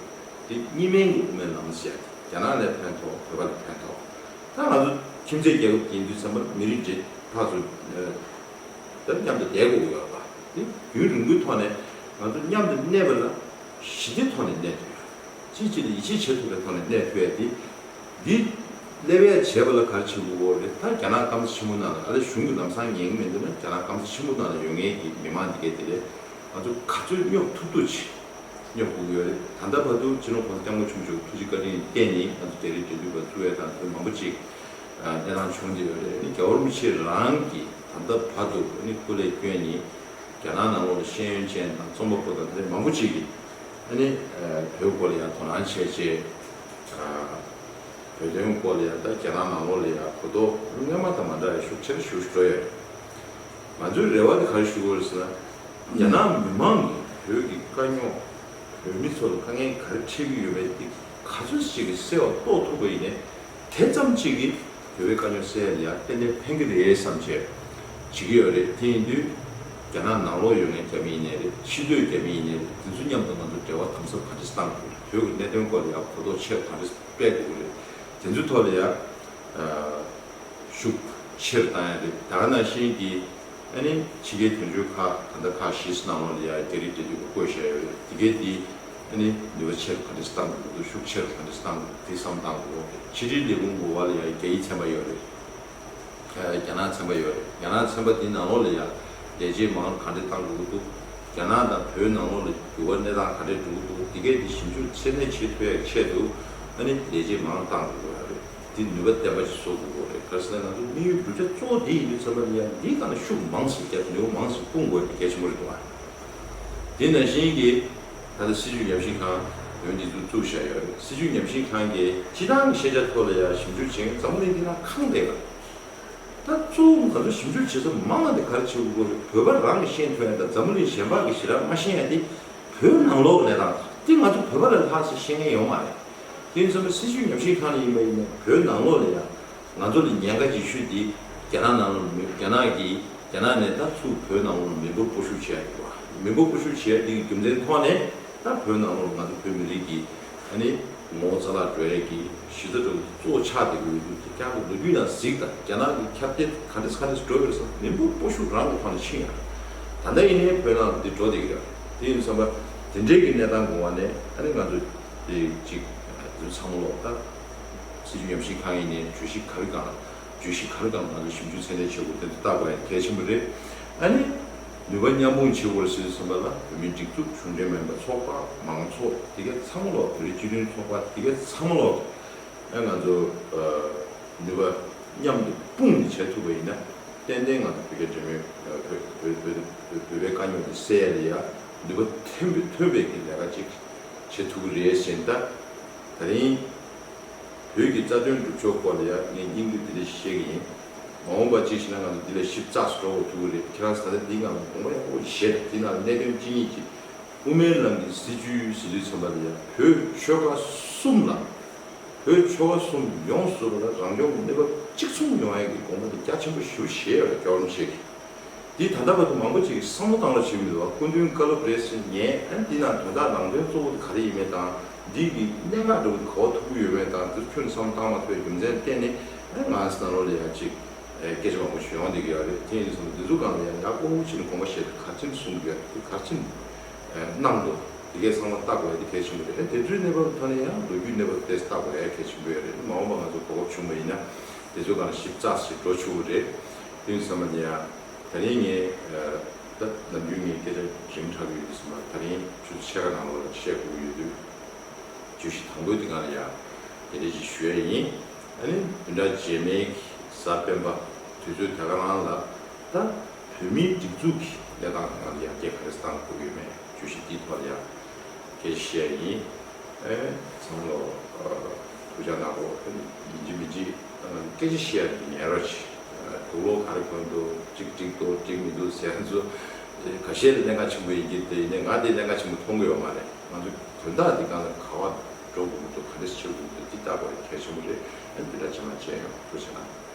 དེ་གཉིས་སྨན་གྱི་དབུ་མའི་ལམ་ཟེར་ཡ་དེ་རྒྱ་ནག་ལ་ཕན་ཐོགས་བོད་པ་ལ་ཕན་ཐོགས། ད་ང་ཚོ་ཁྱིམ་མཚེས་རྒྱལ་ཁབ་ཡིན་དུས་ཙམ་པ་མི་རིགས་འདྲེས་ཕར་ཚུར་ད་མཉམ་དུ་བསྡད་དགོས་ཀྱི་ཡོད་པ། དེ་རྒྱུན་རིང་པོའི་ཐོག་ནས་ང་ཚོ་མཉམ་དུ་གནས་པ་ལ་ཞི་བདེའི་ཐོག་ནས་གནས་ཐུབ་ཡ། གཅིག་གཅིག་ལ་ཡིད་ཆེས་བྱེད་ཐུབ་པའི་ཐོག་ནས་གནས་ཐུབ་ཡ་དེ། འདི་སླེབས་ཡ་བྱས་པ་ལ་ག་རེ་བྱེད་དགོས་རེད། ད་རྒྱ་ནག་སྐམ་ས་ཆེན་པོ་ནང་ལ་ཨ་ལེ་གཞུང་གི་ལམ་སང་ཉན་གྱི་མི་འདུག་ན་རྒྱ་ནག་སྐམ་ས་ཆེན་པོ་ནང་ལ་ཡོད་མཁན་གྱི་མི་མང་འདི་གས་དེ་ལས་ང་ཚོ་ག་ཚོད་སྙོབ་ཐུབ་ཐུབ་ཅིག་སྙོབ་དགོས་ཀྱི་ཡོད་རེད། ད་ལྟ་བར་དུ་སྤྱི་ནོར་༸གོང་ས་༸སྐྱབས་མགོན་ཆེན་པོ་མཆོག་ཐུགས་རྗེ་བཀའ་དྲིན་བརྟེན་ནས་ང་ཚོ་རྒྱ་རིགས་འབྲེལ་མཐུད་པ་བཙུགས་ཡ་དང་དེ་མང་པོ་ཅིག་གནས་སྟངས་བྱུང་བསྡད་ཡོད་རེད། ཨ་ནི་རྒྱལ་བ་རིན་པོ་ཆེ་རང་གིས་ད་ལྟ་བར་དུ་ཨ་ནི་སྐུ་ལས་བསྐྱོན་ནས་རྒྱ་ནག་ནང་ལོགས་ལ་ཤེས་ཡོན་ཅན་དང་རྩོམ་པ་པོ་དང་དེ་མང་པོ་ཅིག་གིས་ཨ་ནི་བོད་སྐོར་ལ་ཡང་དོ་སྣང་བྱས་རྗེས། བོད་དོན་སྐོར་ལ་ཡང་ད་རྒྱ་ནག་ནང་ལོགས་ལ་ཡང་གོ་རྟོགས་སྔོན་མ་དང་མ་འདྲ་བའི་ཤུགས་ཆེར་ཞུ་ཞུ་འགྲོ་ཡོད། ང་ཚོའི་རེ་བ་དེ་ག་རེ་ཞུ་དགོས་རེད་ཟེར་ན། རྒྱ་ནག་མི་མང་གིས་བོད་ཀྱི་དཀའ་རྙོག་བོད་མི་ཚོ་ལ་དཀའ་ངལ་ག་རེ་འཕྲད་ཀྱི་ཡོད་པའི་དེ་ག་ཚོད་ཅིག་གིས་སེལ་བ་རྟོགས་ཐུབ་པ་ཡིན་ནའི་དེ་ཙམ་ཅིག་གིས་བོད་པའི་དཀའ་རྙོག་སེལ་ཡ་ལ་ཡང་ཏན་ཏན་ཕན་གྱི་རེད་བསམ་བྱས་བྱེད་ཀྱི་ཡོད་རེད། དེ་ཡིན་དུས། རྒྱ་ནག་ནང་ལོགས་ཡོད་མཁན་རྒྱ་མི་ཡིན་ནའི་རེད། ཕྱི་སྡོད་རྒྱ་མི་ཡིན་ནའི་རེད། དེ་ཚོ་མཉམ་དུ་ང་ཚོ་འབྲེལ་བ་དམ་ཟབ་ག་འདྲས་བཏང་དགོས་རེད། བོད་ཀྱི་གནད་དོན་སྐོར་ལ་ཡང་གོ་རྟོགས་ཆེ་རུ་ག་འདྲས་སྤེལ་དགོས་རེད། དེ་ཚོའི་ཐོག་ལ་ཡང་ཤུགས་ཆེ་རུ་བཏང་ཡ་རེད། ད་ག་ནང་བཞིན་གྱི་ཨ་ནི་ཕྱི་རྒྱལ་དོན་གཅོད་ཁག་ད་ལྟ་ཁག་བཞི་ནང་ལོགས་ལ་ཡང་རྒྱ་རིགས་འབྲེལ་མཐུད་པ་བསྐོས་བཞག་ཡོད་རེད། དེ་གས་དེ་ཨ་ནི་ནུས་པ་ཆེ་རུ་ག་འདྲས་བཏང་དགོས་འདུག་ཤུགས་ཆེ་རུ་ག་འདྲས་བཏང་དགོས་འདུག་དེ་བསམ་བཏང་དགོས་རེད། ཕྱི་དྲིལ་ལས་ཁུངས་འགོ་བ་ལ་ཡང་རྒྱ་ཡིག་ཚན་པ་ཡོད་རེད། རྒྱ་ནག་ཚན་པ་ཡོད་རེད། རྒྱ་ནག་ཚན་པ་དེའི་ནང་ལོགས་ལ་ཡང་ལས་བྱེད་མང་རུ་ག་འདྲས་བཏང་དགོས་ཀྱི་འདུག་རྒྱ་ནག་དང་བོད་ནང་ལོགས་ལ་འགྱུར་བ་གནས་སྟངས་ག་འདྲས་འགྲོ་གི་འདུག་དེ་གས་དེ་ཞིབ་འཇུག་ཚད་ལྡན་བྱེད་ཐུབ་ཡག་ཆེད་དུ་ཨ་ནི་ལས་བྱེད་མང་རུ་བཏང་དགོས་ཀྱི་ཡོད་རེད། དེ་ནུས་པ་ལྡན་པ་ཞིག་བཟོ་དགོས་ཀྱི་རེད། ག་རེ་ཟེར་ན་ང་ཚོ་དམིགས་ཡུལ་བསྒྲུབ་བྱ་གཙོ་བོ་དེ་ཡིན་དུས་ཙམ་པ་ལ་ཡང་འདིའི་སྒང་ལ་ཤུགས་མང་ཙམ་བརྒྱབ་ནུས་པ་མང་ཙམ་སྤུངས་དགོས་དེ་གལ་ཆེན་པོ་རེད་འདུག་ཨ། དེ་ནང་བཞིན་གྱི་ད་ལྟ་སྲིད་བྱུས་ཉམས་ཞིབ་ཁང་འོན་འདི་ཚོ་བཙུགས་བཞག་ཡོད་རེད། སྲིད་བྱུས་ཉམས་ཞིབ་ཁང་གིས་སྤྱི་བཏང་གི་ཤེས་བྱ་ཐོག་ལ་ཡང་ཞིབ་འཇུག་བྱེད་མཁན་འཛམ་བུ་གླིང་འདི་ན་གང་བསྡད་པ། ད་གཙོ་བོ་ང་ཚོ་ཞིབ་འཇུག་བྱེད་ས་མང་བ་འདི་ག་རེ་བྱེད་དགོས་རེད། བོད་པ་རང་གིས་ཤེས་ཐུབ་ཡ་དང་འཛམ་བུ་གླིང་གཞན་པ་གིས་ཞེ་དྲག་མ་ཤེས་ཡ་དེ་བོད་ནང་ལོགས་གནས་སྟངས་དེ་ང་ཚོ་བོད་པ་ལས་ལྷག་ཙམ་ཤེས་མཁན་ཡོད་མ་རེད། དེ་ཡིན་ཙང་སྲིད་བྱུས་ཉམས་ཞིབ་ཁང་ལ་ཡིན་པ་ཡིན་ན་བོད་ནང་ལོགས་ལ་ཡང་ང་ཚོ་ལ་ཉེན་ཁ་ཆེ་ཤོས་དེ་རྒྱ་ནག་ནང་ལ་མི་རྒྱ་ནག་གིས་རྒྱ་ནག་ནས་ད་ཚུར་བོད་ནང་ལོགས་ལ་མི་འབོར་སྤོ་བཤུག་བྱེད་ཡ་ཡོད་པ། མི་འབོར་སྤོ་བཤུག་བྱེད་ཡ་དེ་གི་རྒྱུ་མཚན་ཐོག་ནས་ད་བོད་ནང་ལོགས་ལ་ང་ཚོ་བོད་མི་རིགས་ཀྱི་ཨ་ནི་ངོ་བོ་རྩ་བརླག་འགྲོ་ཡ་གི་གཞི་རྩ་འགྲོ་གི་གཙོ་བོ་ཆགས་བསྡད་ཀྱི་ཡོད་དུས་དེ་ཀྱང་ལོ་རྒྱུས་ནང་གཟིགས་དང་རྒྱ་ནག་གི་ཁྱབ་གདལ་ག་འདྲས་ག་འདྲས་འགྲོ་ཡོད་རེད་ཟེར་ན་མི་འབོར་སྤོ་བཤུག་རང་གི་ཐོག་ནས་ཕྱིན་ཡ། ད་ལྟ་ཡིན་ནའི་བོད་ནང་འདི་འགྲོ་བསྡད་ཀྱི་ཡོད། དེ་ཡིན་ཙང་པ་དེ་འདྲའི་གི་གནས་སྟངས་གོ་བ་ནས་ཨ་ནི་ང་ཚོ་དེ་གཅིག་དེ་ཚང་མ་ལོག་ད་སྲིད་བྱུས་ཉམས་ཞིབ་ཁང་ཡིན་ནའི་བརྗོད་གཞི་ག་རེ་གང་བརྗོད་གཞི་ག་རེ་གང་ང་ཚོ་ཞིབ་འཇུག་ཚད་ལྡན་བྱེད་དགོས་དེ་ཚོ་ལྟ་དགོས་ཡ་གལ་ཆེན་པོ་རེད། ཨ་ནི་ནུས་པ་མཉམ་སྤུངས་བྱེད་དགོས་ཟེར་དུས་ཙམ་པ་ལ་བོད་མིའི་སྒྲིག་འཛུགས་གཞུང་འབྲེལ་མིན་པ་ཚོགས་པ་མང་ཚོགས་དེ་གའི་ཚང་མ་ལོག་བོད་རིགས་སྤྱི་མཐུན་ཚོགས་པ་དེ་གའི་ཚང་མ་ལོག་ཨ་ང་ཚོ་ནུས་པ་མཉམ་དུ་སྤུངས་ནས་བྱེད་ཐུབ་པ་ཡིན་ན་ཏན་ཏན་ང་ཚོ་བོད་རྒྱ་འབྲེལ་མོལ་བོད་བོད་བོད་བོད་པའི་དཀའ་རྙོག་དེ་སེལ་ཡ་ལ་ཡ་ནུས་པ་ཐོན་པའི་ཐོན་པའི་གི་ལས་ཀ་ཅིག་བྱེད་ཐུབ་ཀྱི་རེད་ཟེར་ད། ད་རིང་བོད་ཀྱི་རྩ་དོན་སྒྲུབ་ཕྱོགས་སྐོར་ལ་ཡ་ངས་སྙིང་བསྡུས་འདི་འདྲ་ཞིག་བཤད་ཀྱི་ཡིན། མ་འོངས་པ་ཅིག་ཞིག་ན་ང་ཚོ་འདི་ལས་ཞིབ་ཚགས་སུ་འགྲོ་དགོས་ཐུག་གི་རེད། ཁྱེད་རང་ད་ལྟ་འདི་སྒང་ལ་དགོངས་པ་ཡག་པོ་བཞེས་དང་འདི་ནང་གནད་དོན་གཅིག་གཉིས་ཅིག་དབུ་མའི་ལམ་གྱི་སྲིད་བྱུས་ཟེར་དུས་ཙམ་པ་ལ་ཡ་བོད་ཆོལ་ཁ་གསུམ་ལ། བོད་ཆོལ་ཁ་གསུམ་ཡོངས་སུ་ལ་རང་སྐྱོང་གི་གནས་བབ་གཅིག་མཚུངས་ཡོང་ཡ་གི་དགོངས་པ་དེ་རྒྱ་ཆེན་པོ་ཞེ་པོ་བཞེས་ཡོད་རེད། སྐྱོ་རོམ་ཞིག་འདི་ད་ལྟ་བར་དུ་མང་པོ་ཅིག་གིས་བསམ་བློ་བཏང་རོགས་བྱེད་མི་འདུག་བ། སྐུ་མདུན་བཀའ་སློབ་རེད་ཟེར་ཉན། ཨ་འདི་ནང་དོན་དག་ནང་དོན་གཙོ་བོ་དེ་ག་རེ་ཡིན་མིན་དང་འདི་གི་གནད་འགག་འདྲ་བོ་དེ་ག་པར་ཐུག་གི་ཡོད་མེད་དང་འདིར་ཁྱོན་ནས་བསམ་བློ་བཏང་མ་ཐུབ་པའི་རྒྱུ་མཚན་བརྟེན་ནས་ཨ་ང་ཚོ་ནང་ལོགས་ལ་ཡང་ཅིག་ཨེ་སྐད་ཆ་མང་པོ་ཞིག་ཡོང་བསྡད་ཀྱི་ཡོད་རེད། དེ་ཡིན་དུས་ཙམ་འདི་ཚོ་སྒང་ལ་ཡང་ཡག་པོ་བྱས་ནས་དགོངས་པ་བཞེས་ཏེ་ག་རེ་བྱས་ནས་གསུང་གི་ཡོད་རེད། ག་རེ་བྱས་ནས་གནང་འདུག་འདི་གའི་བསམ་བློ་བཏང་དགོས་ཡ་དེ་གལ་ཆེན་པོ་རེད། དེ་འཕྲོས་གནས་བབ་ཐོག་ནས་ཡང་ལོ་རྒྱུས་གནས་བབ་ཏོག་ཙམ་བལྟ་དགོས་ཡ་གལ་ཆེན་པོ་ཡོད་རེད། མ་འོངས་པ་ང་ཚོ་གོ་སྐབས་བྱུང་བ་ཡིན་ན་དེ་ཚོ་སྒང་ཞིབ་ཚགས་ཤིག་འགྲོ་ཆོག་གི་རེད། དེ་ཡིན་ཙམ་པ་ལ་ཡང་ད་རིང་ངས་ད་ནམ་རྒྱུན་ངས་སྐད་ཆ་རིང་དྲགས་ཀྱི་ཡོད་དུས་ཙམ་པ་ད་རིང་ཆུ་ཚོད་ཕྱེད་ཀ་ནང་ལོགས་ལ་བཤད་དགོས་ཀྱི་ཡོད་དུས། བརྗོད་གཞི་དང་པོའི་དེ་སྒང་ལ་ཡང་དེ་འདྲ་ཞིག་ཞུ་ཡ་ཡིན། ཨ་ནི་བདུན་ཕྲག་རྗེས་མའི་གཟའ་སྤེན་པ་དུས་ཚོད་དེ་ག་རང་ལ་ད་བོད་མིའི་སྒྲིག་འཛུགས་ཀྱི་གནས་སྟངས་སྒང་ལ་ཡར་རྒྱས་ག་རེ་བཏང་དགོས་ཀྱི་ཡོད་མེད་བརྗོད་གཞི་འདིའི་ཐོག་ལ་ཡང་སྐད་ཆ་བཤད་ཡ་ཡིན། ཨེ་ཚང་མ་ལོ་ཐུགས་ཅག་གནང་རོགས། ཡིན་གཅིག་མིན་གཅིག་སྐད་ཆ་བཤད་ཡ་ཉན་རོགས་གྱིས། དུག་ལོག་ག་རེ་གོན་འདུག་ཅིག་འགྲིག་འདུག་འགྲིག་མི་འདུག་ཟེར་ཚོ་ཁ་ཤས་ལ་གནད་འགག་ཆེན་པོ་ཡིན་གྱི་དེ་ཡིན་ནའི་ང་དེ་གནད་འགག་ཆེན་པོ་མཐོང་གི་ཡོད་མ་རེད། ང་ཚོ་དོན་དག་འདི་སྒང་ལ་ག་པར་འགྲོ་དགོས་ཀྱི་འདུག་ག་འདྲ་བྱེད་དགོས་ཀྱི་འདུག་འདི་ལྟ་དགོས་གལ་ཆེན་པོ་རེད། ཨ་འདི་འདྲ་བྱས་ན་བྱས་ཡོང་། ཐུགས་རྗེ་གནང་།